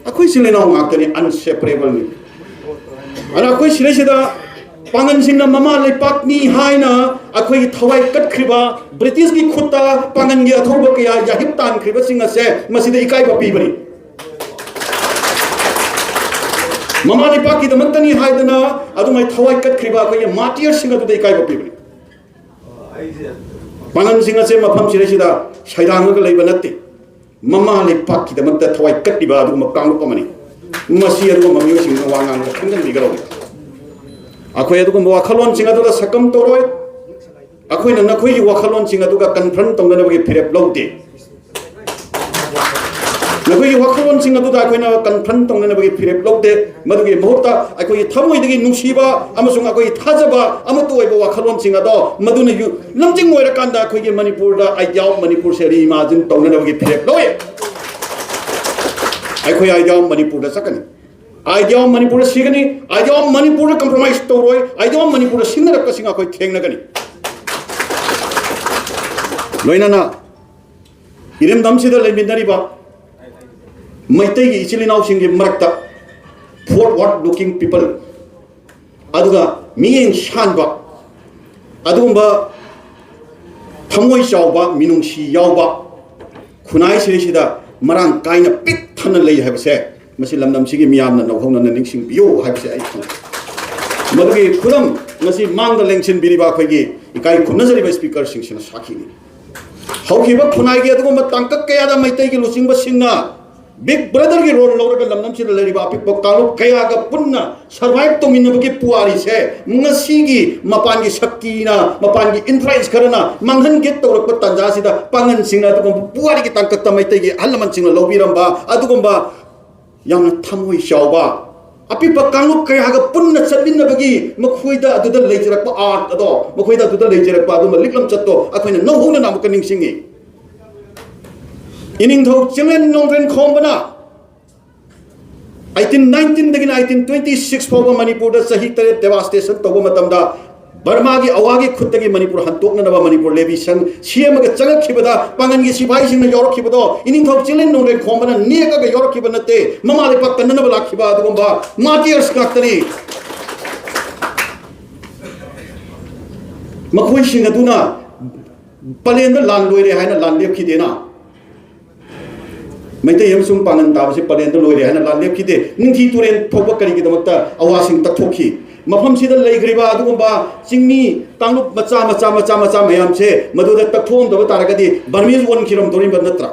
ꯑꯩꯈꯣꯏ ꯏꯆꯤꯜ ꯏꯅꯥꯎ ꯉꯥꯛꯇꯅꯤ, inseparable ꯅꯤ꯫ ꯑꯗꯨꯅ ꯑꯩꯈꯣꯏ ꯁꯤꯗꯩꯁꯤꯗ ꯄꯥꯡꯒꯜꯁꯤꯡꯅ ꯃꯃꯥ ꯂꯩꯄꯥꯛꯅꯤ ꯍꯥꯏꯅ ꯑꯩꯈꯣꯏꯒꯤ ꯊꯋꯥꯏ ꯀꯠꯈ꯭ꯔꯤꯕ, ꯕ꯭ꯔꯤꯇꯤꯁꯀꯤ ꯈꯨꯠꯇ ꯄꯥꯡꯒꯜꯒꯤ ꯑꯊꯧꯕ ꯀꯌꯥ ꯌꯥꯍꯤꯞ ꯇꯥꯟꯈ꯭ꯔꯤꯕꯁꯤꯡ ꯑꯁꯦ ꯃꯁꯤꯗ ꯏꯀꯥꯏꯕ ꯄꯤꯕꯅꯤ꯫ ꯃꯃꯥ ꯂꯩꯄꯥꯛꯀꯤꯗꯃꯛꯇꯅꯤ ꯍꯥꯏꯗꯅ ꯑꯗꯨꯃꯥꯏꯅ ꯊꯋꯥꯏ ꯀꯠꯈ꯭ꯔꯤꯕ ꯑꯩꯈꯣꯏꯒꯤ martyrsꯁꯤꯡ ꯑꯗꯨꯗ ꯏꯀꯥꯏꯕ ꯄꯤꯕꯅꯤ꯫ ꯄꯥꯡꯒꯜꯁꯤꯡ ꯑꯁꯦ ꯃꯐꯝ ꯁꯤꯗꯩꯁꯤꯗ ꯁꯩꯗꯥꯡꯉꯒ ꯂꯩꯕ ꯅꯠꯇꯦ꯫ ꯃꯃꯥ ꯂꯩꯄꯥꯛꯀꯤꯗꯃꯛꯇ ꯊꯋꯥꯏ ꯀꯠꯂꯤꯕ ꯑꯗꯨꯒꯨꯝꯕ ꯀꯥꯡꯂꯨꯞ ꯑꯃꯅꯤ꯫ ꯃꯁꯤ ꯑꯗꯨꯒꯨꯝꯕ ꯃꯤꯑꯣꯏꯁꯤꯡꯗꯨꯅ ꯋꯥ ꯉꯥꯡꯕꯗ ꯈꯪꯖꯤꯟꯕꯤꯒꯗꯧꯕꯅꯤ꯫ ꯑꯩꯈꯣꯏ ꯑꯗꯨꯒꯨꯝꯕ ꯋꯥꯈꯜꯂꯣꯟꯁꯤꯡ ꯑꯗꯨꯗ ꯁꯛꯀꯝ ꯇꯧꯔꯣꯏ꯫ ꯑꯩꯈꯣꯏꯅ ꯅꯈꯣꯏꯒꯤ ꯋꯥꯈꯜꯂꯣꯟꯁꯤꯡ ꯑꯗꯨꯒ confront ꯇꯧꯅꯅꯕꯒꯤ ꯐꯤꯔꯦꯞ ꯂꯧꯗꯦ꯫ ꯅꯈꯣꯏꯒꯤ ꯋꯥꯈꯜꯂꯣꯟꯁꯤꯡ ꯑꯗꯨꯗ ꯑꯩꯈꯣꯏꯅ confront ꯇꯧꯅꯅꯕꯒꯤ ꯐꯤꯔꯦꯞ ꯂꯧꯗꯦ꯫ ꯃꯗꯨꯒꯤ ꯃꯍꯨꯠꯇ ꯑꯩꯈꯣꯏꯒꯤ ꯊꯃꯣꯏꯗꯒꯤ ꯅꯨꯡꯁꯤꯕ ꯑꯃꯁꯨꯡ ꯑꯩꯈꯣꯏꯒꯤ ꯊꯥꯖꯕ ꯑꯃꯠꯇ ꯑꯣꯏꯕ ꯋꯥꯈꯜꯂꯣꯟꯁꯤꯡ ꯑꯗꯣ ꯃꯗꯨꯅ ꯌꯨ-, ꯂꯝꯖꯤꯡ ꯑꯣꯏꯔꯀꯥꯟꯗ ꯑꯩꯈꯣꯏꯒꯤ ꯃꯅꯤꯄꯨꯔꯗ Idea of Manipurꯁꯦ reimagine ꯇꯧꯅꯅꯕꯒꯤ ꯐꯤꯔꯦꯞ ꯂꯧꯏ꯫ ꯑꯩꯈꯣꯏ Idea of Manipurꯗ ꯆꯠꯀꯅꯤ꯫ Idea of Manipurꯗ ꯁꯤꯒꯅꯤ꯫ Idea of Manipurꯗ compromise ꯇꯧꯔꯣꯏ꯫ Idea of Manipurꯗ ꯁꯤꯟꯅꯔꯛꯄꯁꯤꯡ ꯑꯩꯈꯣꯏ ꯊꯦꯡꯅꯒꯅꯤ꯫ ꯂꯣꯏꯅꯅ ꯏꯔꯝꯗꯝꯁꯤꯗ ꯂꯩꯃꯤꯟꯅꯔꯤꯕ ꯃꯩꯇꯩꯒꯤ ꯏꯆꯤꯜ ꯏꯅꯥꯎꯁꯤꯡꯒꯤ ꯃꯔꯛꯇ forward looking people, ꯑꯗꯨꯒ ꯃꯤꯠꯌꯦꯡ ꯁꯥꯟꯕ, ꯑꯗꯨꯒꯨꯝꯕ ꯊꯃꯣꯏ ꯆꯥꯎꯕ, ꯃꯤꯅꯨꯡꯁꯤ ꯌꯥꯎꯕ ꯈꯨꯟꯅꯥꯏ ꯁꯤꯗꯩꯁꯤꯗ ꯃꯔꯥꯡ ꯀꯥꯏꯅ ꯄꯤꯛ ꯊꯟꯅ ꯂꯩ ꯍꯥꯏꯕꯁꯦ, ꯃꯁꯤ ꯂꯝꯗꯝꯁꯤꯒꯤ ꯃꯤꯌꯥꯝꯅ ꯅꯧꯍꯧꯅꯅ ꯅꯤꯡꯁꯤꯡꯕꯤꯌꯨ ꯍꯥꯏꯕꯁꯦ ꯑꯩ ꯈꯪꯖꯩ꯫ ꯃꯗꯨꯒꯤ ꯈꯨꯗꯝ ꯉꯁꯤ ꯃꯥꯡꯗ ꯂꯦꯡꯁꯤꯟꯕꯤꯔꯤꯕ ꯑꯩꯈꯣꯏꯒꯤ ꯏꯀꯥꯏ ꯈꯨꯝꯅꯖꯔꯤꯕ ꯁ꯭ꯄꯤꯀꯔꯁꯤꯡꯁꯤꯅ ꯁꯥꯈꯤꯅꯤ꯫ ꯍꯧꯈꯤꯕ ꯈꯨꯟꯅꯥꯏꯒꯤ ꯑꯗꯨꯒꯨꯝꯕ ꯇꯥꯡꯀꯛ ꯀꯌꯥꯗ ꯃꯩꯇꯩꯒꯤ ꯂꯨꯆꯤꯡꯕꯁꯤꯡꯅ ꯕꯤꯛ ꯕ꯭ꯔꯗꯔꯒꯤ ꯔꯣꯜ ꯂꯧꯔꯒ ꯂꯝꯗꯝꯁꯤꯗ ꯂꯩꯔꯤꯕ ꯑꯄꯤꯛꯄ ꯀꯥꯡꯂꯨꯞ ꯀꯌꯥꯒ ꯄꯨꯟꯅ ꯁꯔꯚꯥꯏꯚ ꯇꯧꯃꯤꯟꯅꯕꯒꯤ ꯄꯨꯋꯥꯔꯤꯁꯦ ꯉꯁꯤꯒꯤ ꯃꯄꯥꯟꯒꯤ ꯁꯛꯇꯤꯅ, ꯃꯄꯥꯟꯒꯤ ꯏꯟꯐ꯭ꯂꯨꯌꯦꯟꯁ ꯈꯔꯅ ꯃꯥꯡꯍꯟꯒꯦ ꯇꯧꯔꯛꯄ ꯇꯥꯟꯖꯥꯁꯤꯗ ꯄꯥꯡꯒꯟꯁꯤꯡꯅ ꯑꯗꯨꯒꯨꯝꯕ ꯄꯨꯋꯥꯔꯤꯒꯤ ꯇꯥꯡꯀꯛꯇ ꯃꯩꯇꯩꯒꯤ ꯑꯍꯜ ꯂꯃꯟꯁꯤꯡꯅ ꯂꯧꯕꯤꯔꯝꯕ ꯑꯗꯨꯒꯨꯝꯕ ꯌꯥꯝꯅ ꯊꯃꯣꯏ ꯆꯥꯎꯕ, ꯑꯄꯤꯛꯄ ꯀꯥꯡꯂꯨꯞ ꯀꯌꯥꯒ ꯄꯨꯟꯅ ꯆꯠꯃꯤꯟꯅꯕꯒꯤ ꯃꯈꯣꯏꯗ ꯑꯗꯨꯗ ꯂꯩꯖꯔꯛꯄ ꯑꯥꯔꯠ ꯑꯗꯣ, ꯃꯈꯣꯏꯗ ꯑꯗꯨꯗ ꯂꯩꯖꯔꯛꯄ ꯑꯗꯨꯒꯨꯝꯕ ꯂꯤꯛꯂꯝꯆꯠꯇꯣ ꯑꯩꯈꯣꯏꯅ ꯅꯧꯍꯧꯅꯅ ꯑꯃꯨꯛꯀ ꯅꯤꯡꯁꯤꯡꯉꯤ꯫ ꯏꯅꯤꯡꯊꯧ ꯆꯤꯡꯂꯦꯟ ꯅꯣꯡꯊ꯭ꯔꯦꯟ ꯈꯣꯝꯕꯅ ꯑꯩꯠꯇꯤꯟ ꯅꯥꯏꯟꯇꯤꯟꯗꯒꯤꯅ ꯑꯩꯠꯇꯤꯟ ꯇ꯭ꯋꯦꯟꯇꯤ ꯁꯤꯛꯁ ꯐꯥꯎꯕ ꯃꯅꯤꯄꯨꯔꯗ ꯆꯍꯤ ꯇꯔꯦꯠ ꯗꯦꯕꯥꯁꯇꯦꯁꯟ ꯇꯧꯕ ꯃꯇꯝꯗ ꯕꯔꯃꯥꯒꯤ ꯑꯋꯥꯒꯤ ꯈꯨꯠꯇꯒꯤ ꯃꯅꯤꯄꯨꯔ ꯍꯟꯇꯣꯛꯅꯅꯕ ꯃꯅꯤꯄꯨꯔ ꯂꯦꯕꯤ ꯁꯪ ꯁꯦꯝꯃꯒ ꯆꯪꯉꯛꯈꯤꯕꯗ ꯄꯥꯡꯒꯟꯒꯤ ꯁꯤꯐꯥꯏꯁꯤꯡꯅ ꯌꯥꯎꯔꯛꯈꯤꯕꯗꯣ ꯏꯅꯤꯡꯊꯧ ꯆꯤꯡꯂꯦꯟ ꯅꯣꯡꯊ꯭ꯔꯦꯟ ꯈꯣꯝꯕꯅ ꯅꯦꯛꯑꯒ ꯌꯥꯎꯔꯛꯈꯤꯕ ꯅꯠꯇꯦ, ꯃꯃꯥ ꯂꯩꯄꯥꯛ ꯀꯟꯅꯅꯕ ꯂꯥꯛꯈꯤꯕ ꯑꯗꯨꯒꯨꯝꯕ ꯃꯥꯔꯇꯤꯌꯔꯁ ꯉꯥꯛꯇꯅꯤ꯫ ꯃꯈꯣꯏꯁꯤꯡ ꯑꯗꯨꯅ ꯄꯂꯦꯟꯗ ꯂꯥꯟ ꯂꯣꯏꯔꯦ ꯍꯥꯏꯅ ꯂꯥꯟ ꯂꯦꯞꯈꯤꯗꯦꯅ꯫ ꯃꯩꯇꯩ ꯑꯃꯁꯨꯡ ꯄꯥꯡꯒꯟ ꯇꯥꯕꯁꯤ ꯄꯂꯦꯟꯗ ꯂꯣꯏꯔꯦ ꯍꯥꯏꯅ ꯂꯥꯟ ꯂꯦꯞꯈꯤꯗꯦ꯫ ꯅꯤꯡꯊꯤ ꯇꯨꯔꯦꯜ ꯐꯥꯎꯕ ꯀꯔꯤꯒꯤꯗꯃꯛꯇ ꯑꯋꯥꯁꯤꯡ ꯇꯛꯊꯣꯛꯈꯤ? ꯃꯐꯝꯁꯤꯗ ꯂꯩꯈ꯭ꯔꯤꯕ ꯑꯗꯨꯒꯨꯝꯕ ꯆꯤꯡꯃꯤ ꯀꯥꯡꯂꯨꯞ ꯃꯆꯥ ꯃꯆꯥ ꯃꯆꯥ ꯃꯆꯥ ꯃꯌꯥꯝꯁꯦ ꯃꯗꯨꯗ ꯇꯛꯊꯣꯛꯑꯝꯗꯕ ꯇꯥꯔꯒꯗꯤ ꯕꯔꯃꯤꯁ ꯑꯣꯟꯈꯤꯔꯝꯗꯧꯔꯤꯕ ꯅꯠꯇ꯭ꯔꯥ?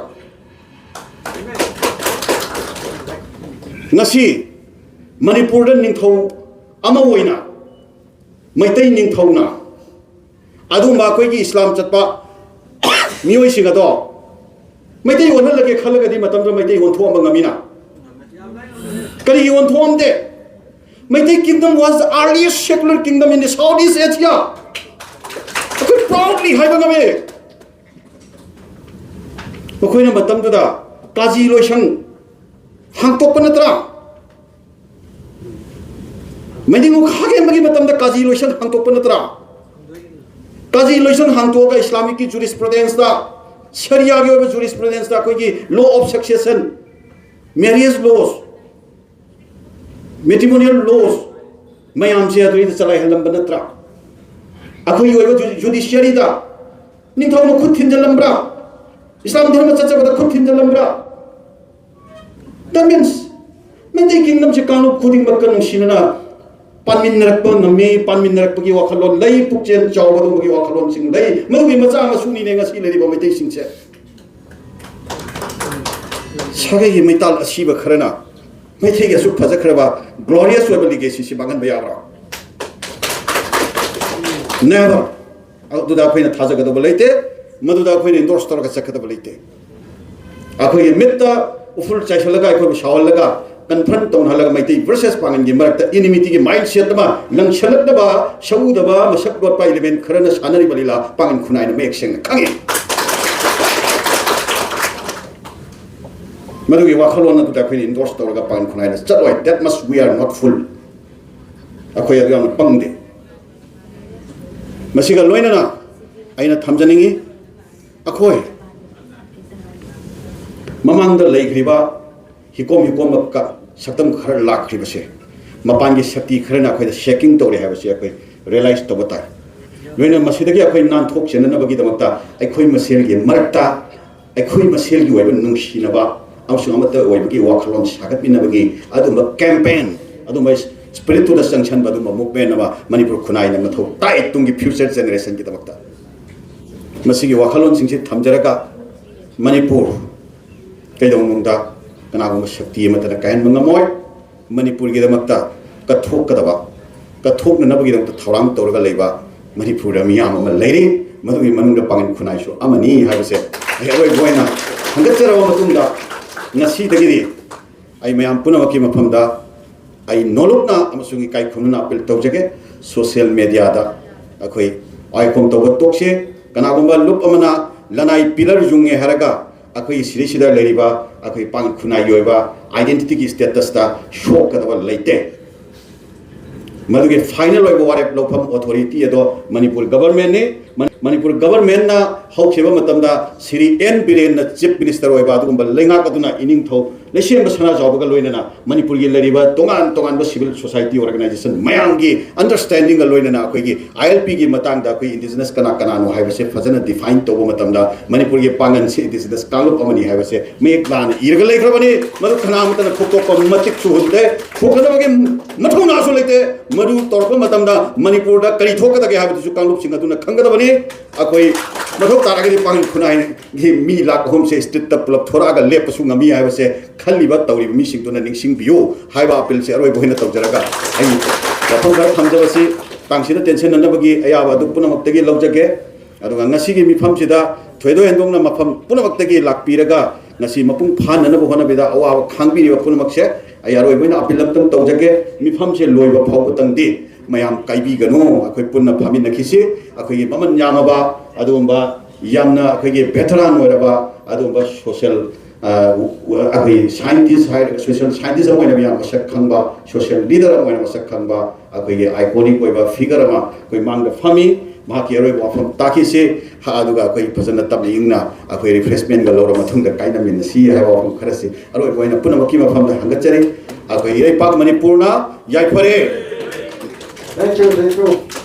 ꯉꯁꯤ ꯃꯅꯤꯄꯨꯔꯗ ꯅꯤꯡꯊꯧ ꯑꯃ ꯑꯣꯏꯅ, ꯃꯩꯇꯩ ꯅꯤꯡꯊꯧꯅ ꯑꯗꯨꯒꯨꯝꯕ ꯑꯩꯈꯣꯏꯒꯤ ꯏꯁꯂꯥꯝ ꯆꯠꯄ ꯃꯤꯑꯣꯏꯁꯤꯡ ꯑꯗꯣ ꯃꯩꯇꯩ ꯑꯣꯟꯍꯜꯂꯒꯦ ꯈꯜꯂꯒꯗꯤ ꯃꯇꯝꯗꯨꯗ ꯃꯩꯇꯩ ꯑꯣꯟꯊꯣꯛꯑꯝꯕ ꯉꯝꯃꯤꯅ? ꯀꯔꯤꯒꯤ ꯑꯣꯟꯊꯣꯛꯑꯝꯗꯦ? Meitei kingdom was the earliest secular kingdom in the Southeast Asia. ꯑꯩꯈꯣꯏ ꯄ꯭ꯔꯥꯎꯗꯂꯤ ꯍꯥꯏꯕ ꯉꯝꯃꯤ꯫ ꯃꯈꯣꯏꯅ ꯃꯇꯝꯗꯨꯗ ꯀꯥꯖꯤ ꯂꯣꯏꯁꯪ ꯍꯥꯡꯇꯣꯛꯄ ꯅꯠꯇ꯭ꯔꯥ? ꯃꯩꯗꯤꯡ ꯎꯈꯥ ꯀꯦꯝꯕꯒꯤ ꯃꯇꯝꯗ ꯀꯥꯖꯤ ꯂꯣꯏꯁꯪ ꯍꯥꯡꯇꯣꯛꯄ ꯅꯠꯇ꯭ꯔꯥ? ꯀꯥꯖꯤ ꯂꯣꯏꯁꯪ ꯍꯥꯡꯇꯣꯛꯑꯒ ꯏꯁꯂꯥꯃꯤꯛꯀꯤ ꯖꯨꯔꯤꯁꯄ꯭ꯔꯨꯗꯦꯟꯁꯇ, ꯁꯔꯤꯌꯥꯒꯤ ꯑꯣꯏꯕ ꯖꯨꯔꯤꯁꯄ꯭ꯔꯨꯗꯦꯟꯁꯇ ꯑꯩꯈꯣꯏꯒꯤ law of succession, marriage laws, matrimonial laws ꯃꯌꯥꯝꯁꯦ ꯑꯗꯨꯗꯩꯗ ꯆꯂꯥꯏꯍꯜꯂꯝꯕ ꯅꯠꯇ꯭ꯔꯥ? ꯑꯩꯈꯣꯏꯒꯤ ꯑꯣꯏꯕ ꯖꯨ-, ꯖꯨꯗꯤꯁꯤꯌꯔꯤꯗ ꯅꯤꯡꯊꯧꯅ ꯈꯨꯠ ꯊꯤꯟꯖꯜꯂꯝꯕ꯭ꯔꯥ? ꯏꯁꯂꯥꯝ ꯙꯔꯃ ꯆꯠꯆꯕꯗ ꯈꯨꯠ ꯊꯤꯟꯖꯜꯂꯝꯕ꯭ꯔꯥ? That means, ꯃꯩꯇꯩ ꯀꯤꯡꯗꯝꯁꯦ ꯀꯥꯡꯂꯨꯞ ꯈꯨꯗꯤꯡꯃꯛꯀ ꯅꯨꯡꯁꯤꯅꯅ ꯄꯥꯟꯃꯤꯟꯅꯔꯛꯄ ꯉꯝꯃꯤ, ꯄꯥꯟꯃꯤꯟꯅꯔꯛꯄꯒꯤ ꯋꯥꯈꯜꯂꯣꯟ ꯂꯩ, ꯄꯨꯛꯆꯦꯜ ꯆꯥꯎꯕ ꯑꯗꯨꯒꯨꯝꯕꯒꯤ ꯋꯥꯈꯜꯂꯣꯟꯁꯤꯡ ꯂꯩ꯫ ꯃꯗꯨꯒꯤ ꯃꯆꯥ ꯃꯁꯨꯅꯤꯅꯦ ꯉꯁꯤ ꯂꯩꯔꯤꯕ ꯃꯩꯇꯩꯁꯤꯡꯁꯦ꯫ ꯁꯥꯒꯩꯒꯤ ꯃꯩꯇꯥꯜ ꯑꯁꯤꯕ ꯈꯔꯅ ꯃꯩꯇꯩꯒꯤ ꯑꯁꯨꯛ ꯐꯖꯈ꯭ꯔꯕ glorious ꯑꯣꯏꯕ legacyꯁꯤ ꯃꯥꯡꯍꯟꯕ ꯌꯥꯕ꯭ꯔꯥ? Never꯫ ꯑꯗꯨꯗ ꯑꯩꯈꯣꯏꯅ ꯊꯥꯖꯒꯗꯕ ꯂꯩꯇꯦ, ꯃꯗꯨꯗ ꯑꯩꯈꯣꯏꯅ endorse ꯇꯧꯔꯒ ꯆꯠꯀꯗꯕ ꯂꯩꯇꯦ꯫ ꯑꯩꯈꯣꯏꯒꯤ ꯃꯤꯠꯇ ꯎꯐꯨꯜ ꯆꯥꯏꯁꯤꯜꯂꯒ, ꯑꯩꯈꯣꯏꯕꯨ ꯁꯥꯎꯍꯜꯂꯒ, confront ꯇꯧꯅꯍꯜꯂꯒ, ꯃꯩꯇꯩ versus ꯄꯥꯡꯒꯟꯒꯤ ꯃꯔꯛꯇ enmityꯒꯤ mindset ꯑꯃ ꯂꯪꯁꯤꯜꯂꯛꯅꯕ ꯁꯎꯗꯕ ꯃꯁꯛ ꯂꯣꯠꯄ element ꯈꯔꯅ ꯁꯥꯟꯅꯔꯤꯕ ꯂꯤꯂꯥ ꯄꯥꯡꯒꯟ ꯈꯨꯟꯅꯥꯏꯅ ꯃꯌꯦꯛ ꯁꯦꯡꯅ ꯈꯪꯉꯤ꯫ ꯃꯗꯨꯒꯤ ꯋꯥꯈꯜꯂꯣꯟ ꯑꯗꯨꯗ ꯑꯩꯈꯣꯏꯅ endorse ꯇꯧꯔꯒ ꯄꯥꯡꯒꯟ ꯈꯨꯟꯅꯥꯏꯅ ꯆꯠꯂꯣꯏ꯫ That much we are not fool꯫ ꯑꯩꯈꯣꯏ ꯑꯗꯨ ꯌꯥꯝꯅ ꯄꯪꯗꯦ꯫ ꯃꯁꯤꯒ ꯂꯣꯏꯅꯅ ꯑꯩꯅ ꯊꯝꯖꯅꯤꯡꯉꯤ, ꯑꯩꯈꯣꯏ ꯃꯃꯥꯡꯗ ꯂꯩꯈ꯭ꯔꯤꯕ ꯍꯤꯀꯣꯝ ꯍꯤꯀꯣꯝꯕ ꯁꯛꯇꯝ ꯈꯔ ꯂꯥꯛꯈ꯭ꯔꯤꯕꯁꯦ, ꯃꯄꯥꯟꯒꯤ ꯁꯛꯇꯤ ꯈꯔꯅ ꯑꯩꯈꯣꯏꯗ shaking ꯇꯧꯔꯦ ꯍꯥꯏꯕꯁꯤ ꯑꯩꯈꯣꯏ realize ꯇꯧꯕ ꯇꯥꯏ꯫ ꯂꯣꯏꯅ ꯃꯁꯤꯗꯒꯤ ꯑꯩꯈꯣꯏ ꯅꯥꯟꯊꯣꯛ ꯆꯦꯟꯅꯅꯕꯒꯤꯗꯃꯛꯇ ꯑꯩꯈꯣꯏ ꯃꯁꯦꯜꯒꯤ ꯃꯔꯛꯇ ꯑꯩꯈꯣꯏ ꯃꯁꯦꯜꯒꯤ ꯑꯣꯏꯕ ꯅꯨꯡꯁꯤꯅꯕ ꯑꯃꯁꯨꯡ ꯑꯃꯠꯇ ꯑꯣꯏꯕꯒꯤ ꯋꯥꯈꯜꯂꯣꯟ ꯁꯥꯒꯠꯃꯤꯟꯅꯕꯒꯤ ꯑꯗꯨꯝꯕ campaign, ꯑꯗꯨꯝꯕ spiritꯇꯨꯗ ꯆꯪꯁꯟꯕ ꯑꯗꯨꯝꯕ movement ꯑꯃ ꯃꯅꯤꯄꯨꯔ ꯈꯨꯟꯅꯥꯏꯅ ꯃꯊꯧ ꯇꯥꯏ ꯇꯨꯡꯒꯤ future generationꯒꯤꯗꯃꯛꯇ꯫ ꯃꯁꯤꯒꯤ ꯋꯥꯈꯜꯂꯣꯟꯁꯤꯡꯁꯤ ꯊꯝꯖꯔꯒ ꯃꯅꯤꯄꯨꯔ ꯀꯩꯗꯧꯅꯨꯡꯗ ꯀꯅꯥꯒꯨꯝꯕ ꯁꯛꯇꯤ ꯑꯃꯠꯇꯅ ꯀꯥꯏꯍꯟꯕ ꯉꯝꯃꯣꯏ꯫ ꯃꯅꯤꯄꯨꯔꯒꯤꯗꯃꯛꯇ ꯀꯠꯊꯣꯛꯀꯗꯕ, ꯀꯠꯊꯣꯛꯅꯅꯕꯒꯤꯗꯃꯛꯇ ꯊꯧꯔꯥꯡ ꯇꯧꯔꯒ ꯂꯩꯕ ꯃꯅꯤꯄꯨꯔꯗ ꯃꯤꯌꯥꯝ ꯑꯃ ꯂꯩꯔꯤ꯫ ꯃꯗꯨꯒꯤ ꯃꯅꯨꯡꯗ ꯄꯥꯡꯒꯟ ꯈꯨꯟꯅꯥꯏꯁꯨ ꯑꯃꯅꯤ ꯍꯥꯏꯕꯁꯦ ꯑꯩ ꯑꯔꯣꯏꯕ ꯑꯣꯏꯅ ꯈꯟꯒꯠꯆꯔꯕ ꯃꯇꯨꯡꯗ, ꯉꯁꯤꯗꯒꯤꯗꯤ ꯑꯩ ꯃꯌꯥꯝ ꯄꯨꯝꯅꯃꯛꯀꯤ ꯃꯐꯝꯗ ꯑꯩ ꯅꯣꯂꯨꯛꯅ ꯑꯃꯁꯨꯡ ꯏꯀꯥꯏ ꯈꯨꯝꯅꯅ appeal ꯇꯧꯖꯒꯦ꯫ Social mediaꯗ ꯑꯩꯈꯣꯏ ꯋꯥꯏꯈꯣꯝ ꯇꯧꯕ ꯇꯣꯛꯁꯦ꯫ ꯀꯅꯥꯒꯨꯝꯕ ꯂꯨꯞ ꯑꯃꯅ ꯂꯅꯥꯏ pillar ꯌꯨꯡꯉꯦ ꯍꯥꯏꯔꯒ ꯑꯩꯈꯣꯏꯒꯤ ꯁꯤꯗꯩꯁꯤꯗ ꯂꯩꯔꯤꯕ ꯑꯩꯈꯣꯏ ꯄꯥꯡꯒꯟ ꯈꯨꯟꯅꯥꯏꯒꯤ ꯑꯣꯏꯕ identityꯒꯤ statusꯇ ꯁꯣꯛꯀꯗꯕ ꯂꯩꯇꯦ꯫ ꯃꯗꯨꯒꯤ final ꯑꯣꯏꯕ ꯋꯥꯔꯦꯞ ꯂꯧꯐꯝ authority ꯑꯗꯣ ꯃꯅꯤꯄꯨꯔ governmentꯅꯤ꯫ ꯃꯅꯤꯄꯨꯔ ꯒꯚꯔꯟꯃꯦꯟꯠꯅ ꯍꯧꯈꯤꯕ ꯃꯇꯝꯗ ꯁ꯭ꯔꯤ ꯑꯦꯟ ꯕꯤꯔꯦꯟꯅ ꯆꯤꯐ ꯃꯤꯅꯤꯁꯇꯔ ꯑꯣꯏꯕ ꯑꯗꯨꯒꯨꯝꯕ ꯂꯩꯉꯥꯛ ꯑꯗꯨꯅ ꯏꯅꯤꯡꯊꯧ ꯂꯩꯁꯦꯝꯕ ꯁꯅꯥꯖꯥꯎꯕꯒ ꯂꯣꯏꯅꯅ ꯃꯅꯤꯄꯨꯔꯒꯤ ꯂꯩꯔꯤꯕ ꯇꯣꯉꯥꯟ ꯇꯣꯉꯥꯟꯕ ꯁꯤꯚꯤꯜ ꯁꯣꯁꯥꯏꯇꯤ ꯑꯣꯔꯒꯅꯥꯏꯖꯦꯁꯟ ꯃꯌꯥꯝꯒꯤ ꯑꯟꯗꯔꯁ꯭ꯇꯦꯟꯗꯤꯡꯒ ꯂꯣꯏꯅꯅ ꯑꯩꯈꯣꯏꯒꯤ ꯑꯥꯏ ꯑꯦꯜ ꯄꯤꯒꯤ ꯃꯇꯥꯡꯗ ꯑꯩꯈꯣꯏ ꯏꯟꯗꯤꯖꯤꯅꯁ ꯀꯅꯥ ꯀꯅꯥꯅꯣ ꯍꯥꯏꯕꯁꯦ ꯐꯖꯅ ꯗꯤꯐꯥꯏꯟ ꯇꯧꯕ ꯃꯇꯝꯗ ꯃꯅꯤꯄꯨꯔꯒꯤ ꯄꯥꯡꯒꯜꯁꯦ ꯏꯟꯗꯤꯖꯤꯅꯁ ꯀꯥꯡꯂꯨꯞ ꯑꯃꯅꯤ ꯍꯥꯏꯕꯁꯦ ꯃꯌꯦꯛ ꯂꯥꯅ ꯏꯔꯒ ꯂꯩꯈ꯭ꯔꯕꯅꯤ꯫ ꯃꯗꯨ ꯀꯅꯥ ꯑꯃꯠꯇꯅ ꯐꯨꯛꯇꯣꯛꯄ ꯃꯇꯤꯛ ꯁꯨꯍꯟꯗꯦ꯫ ꯐꯨꯛꯅꯕꯒꯤ ꯃꯊꯧꯅꯥꯁꯨ ꯂꯩꯇꯦ꯫ ꯃꯗꯨ ꯇꯧꯔꯛꯄ ꯃꯇꯝꯗ ꯃꯅꯤꯄꯨꯔꯗ ꯀꯔꯤ ꯊꯣꯛꯀꯗꯒꯦ ꯍꯥꯏꯕꯗꯨꯁꯨ ꯀꯥꯡꯂꯨꯞꯁꯤꯡ ꯑꯗꯨꯅ ꯈꯪꯒꯗꯕꯅꯤ꯫ ꯑꯩꯈꯣꯏ ꯃꯊꯧ ꯇꯥꯔꯒꯗꯤ ꯄꯥꯡꯒꯜ ꯈꯨꯟꯅꯥꯏꯒꯤ ꯃꯤ ꯂꯥꯈ ꯑꯍꯨꯝꯁꯦ ꯁ꯭ꯇ꯭ꯔꯤꯠꯇ ꯄꯨꯂꯞ ꯊꯣꯔꯛꯑꯒ ꯂꯦꯞꯄꯁꯨ ꯉꯝꯃꯤ ꯍꯥꯏꯕꯁꯦ ꯈꯜꯂꯤꯕ ꯇꯧꯔꯤꯕ ꯃꯤꯁꯤꯡꯗꯨꯅ ꯅꯤꯡꯁꯤꯡꯕꯤꯌꯨ ꯍꯥꯏꯕ ꯑꯄꯤꯜꯁꯦ ꯑꯔꯣꯏꯕ ꯑꯣꯏꯅ ꯇꯧꯖꯔꯒ ꯑꯩ ꯋꯥꯐꯝ ꯈꯔ ꯊꯝꯖꯕꯁꯤ ꯇꯥꯡꯁꯤꯗ ꯇꯦꯟꯁꯤꯟꯅꯅꯕꯒꯤ ꯑꯌꯥꯕ ꯑꯗꯨ ꯄꯨꯝꯅꯃꯛꯇꯒꯤ ꯂꯧꯖꯒꯦ꯫ ꯑꯗꯨꯒ ꯉꯁꯤꯒꯤ ꯃꯤꯐꯝꯁꯤꯗ ꯊꯣꯏꯗꯣꯛ ꯍꯦꯟꯗꯣꯛꯅ ꯃꯐꯝ ꯄꯨꯝꯅꯃꯛꯇꯒꯤ ꯂꯥꯛꯄꯤꯔꯒ ꯉꯁꯤ ꯃꯄꯨꯡ ꯐꯥꯅꯅꯕ ꯍꯣꯠꯅꯕꯗ ꯑꯋꯥꯕ ꯈꯥꯡꯕꯤꯔꯤꯕ ꯄꯨꯝꯅꯃꯛꯁꯦ ꯑꯩ ꯑꯔꯣꯏꯕ ꯑꯣꯏꯅ ꯑꯄꯤꯜ ꯑꯃꯇꯪ ꯇꯧꯖꯒꯦ꯫ ꯃꯤꯐꯝꯁꯦ ꯂꯣꯏꯕ ꯐꯥꯎꯕꯇꯪꯗꯤ ꯃꯌꯥꯝ ꯀꯥꯏꯕꯤꯒꯅꯨ꯫ ꯑꯩꯈꯣꯏ ꯄꯨꯟꯅ ꯐꯝꯃꯤꯟꯅꯈꯤꯁꯤ꯫ ꯑꯩꯈꯣꯏꯒꯤ ꯃꯃꯜ ꯌꯥꯝꯃꯕ ꯑꯗꯨꯒꯨꯝꯕ ꯌꯥꯝꯅ ꯑꯩꯈꯣꯏꯒꯤ ꯚꯦꯇꯔꯥꯟ ꯑꯣꯏꯔꯕ ꯑꯗꯨꯒꯨꯝꯕ ꯁꯣꯁꯤꯌꯦꯜ ꯑꯩꯈꯣꯏ ꯁꯥꯏꯟꯇꯤꯁ ꯍꯥꯏꯔꯒ ꯁꯣꯁꯤꯌꯦꯜ ꯁꯥꯏꯟꯇꯤꯁ ꯑꯃ ꯑꯣꯏꯅ ꯌꯥꯝ ꯃꯁꯛ ꯈꯪꯕ, ꯁꯣꯁꯤꯌꯦꯜ ꯂꯤꯗꯔ ꯑꯃ ꯑꯣꯏꯅ ꯃꯁꯛ ꯈꯪꯕ, ꯑꯩꯈꯣꯏꯒꯤ ꯑꯥꯏꯀꯣꯅꯤꯛ ꯑꯣꯏꯕ ꯐꯤꯒꯔ ꯑꯃ ꯑꯩꯈꯣꯏ ꯃꯥꯡꯗ ꯐꯝꯃꯤ꯫ ꯃꯍꯥꯛꯀꯤ ꯑꯔꯣꯏꯕ ꯋꯥꯐꯝ ꯇꯥꯈꯤꯁꯤ꯫ ꯍꯥ, ꯑꯗꯨꯒ ꯑꯩꯈꯣꯏ ꯐꯖꯅ ꯇꯞꯅ ꯏꯪꯅ ꯑꯩꯈꯣꯏ ꯔꯤꯐ꯭ꯔꯦꯁꯃꯦꯟꯒ ꯂꯧꯔ ꯃꯇꯨꯡꯗ ꯀꯥꯏꯅꯃꯤꯟꯅꯁꯤ ꯍꯥꯏꯕ ꯋꯥꯐꯝ ꯈꯔꯁꯤ ꯑꯔꯣꯏꯕ ꯑꯣꯏꯅ ꯄꯨꯝꯅꯃꯛꯀꯤ ꯃꯐꯝꯗ ꯍꯪꯒꯠꯆꯔꯤ꯫ ꯑꯩꯈꯣꯏ ꯏꯔꯩꯄꯥꯛ ꯃꯅꯤꯄꯨꯔꯅ ꯌꯥꯏꯐꯔꯦ꯫ Thank you, thank you.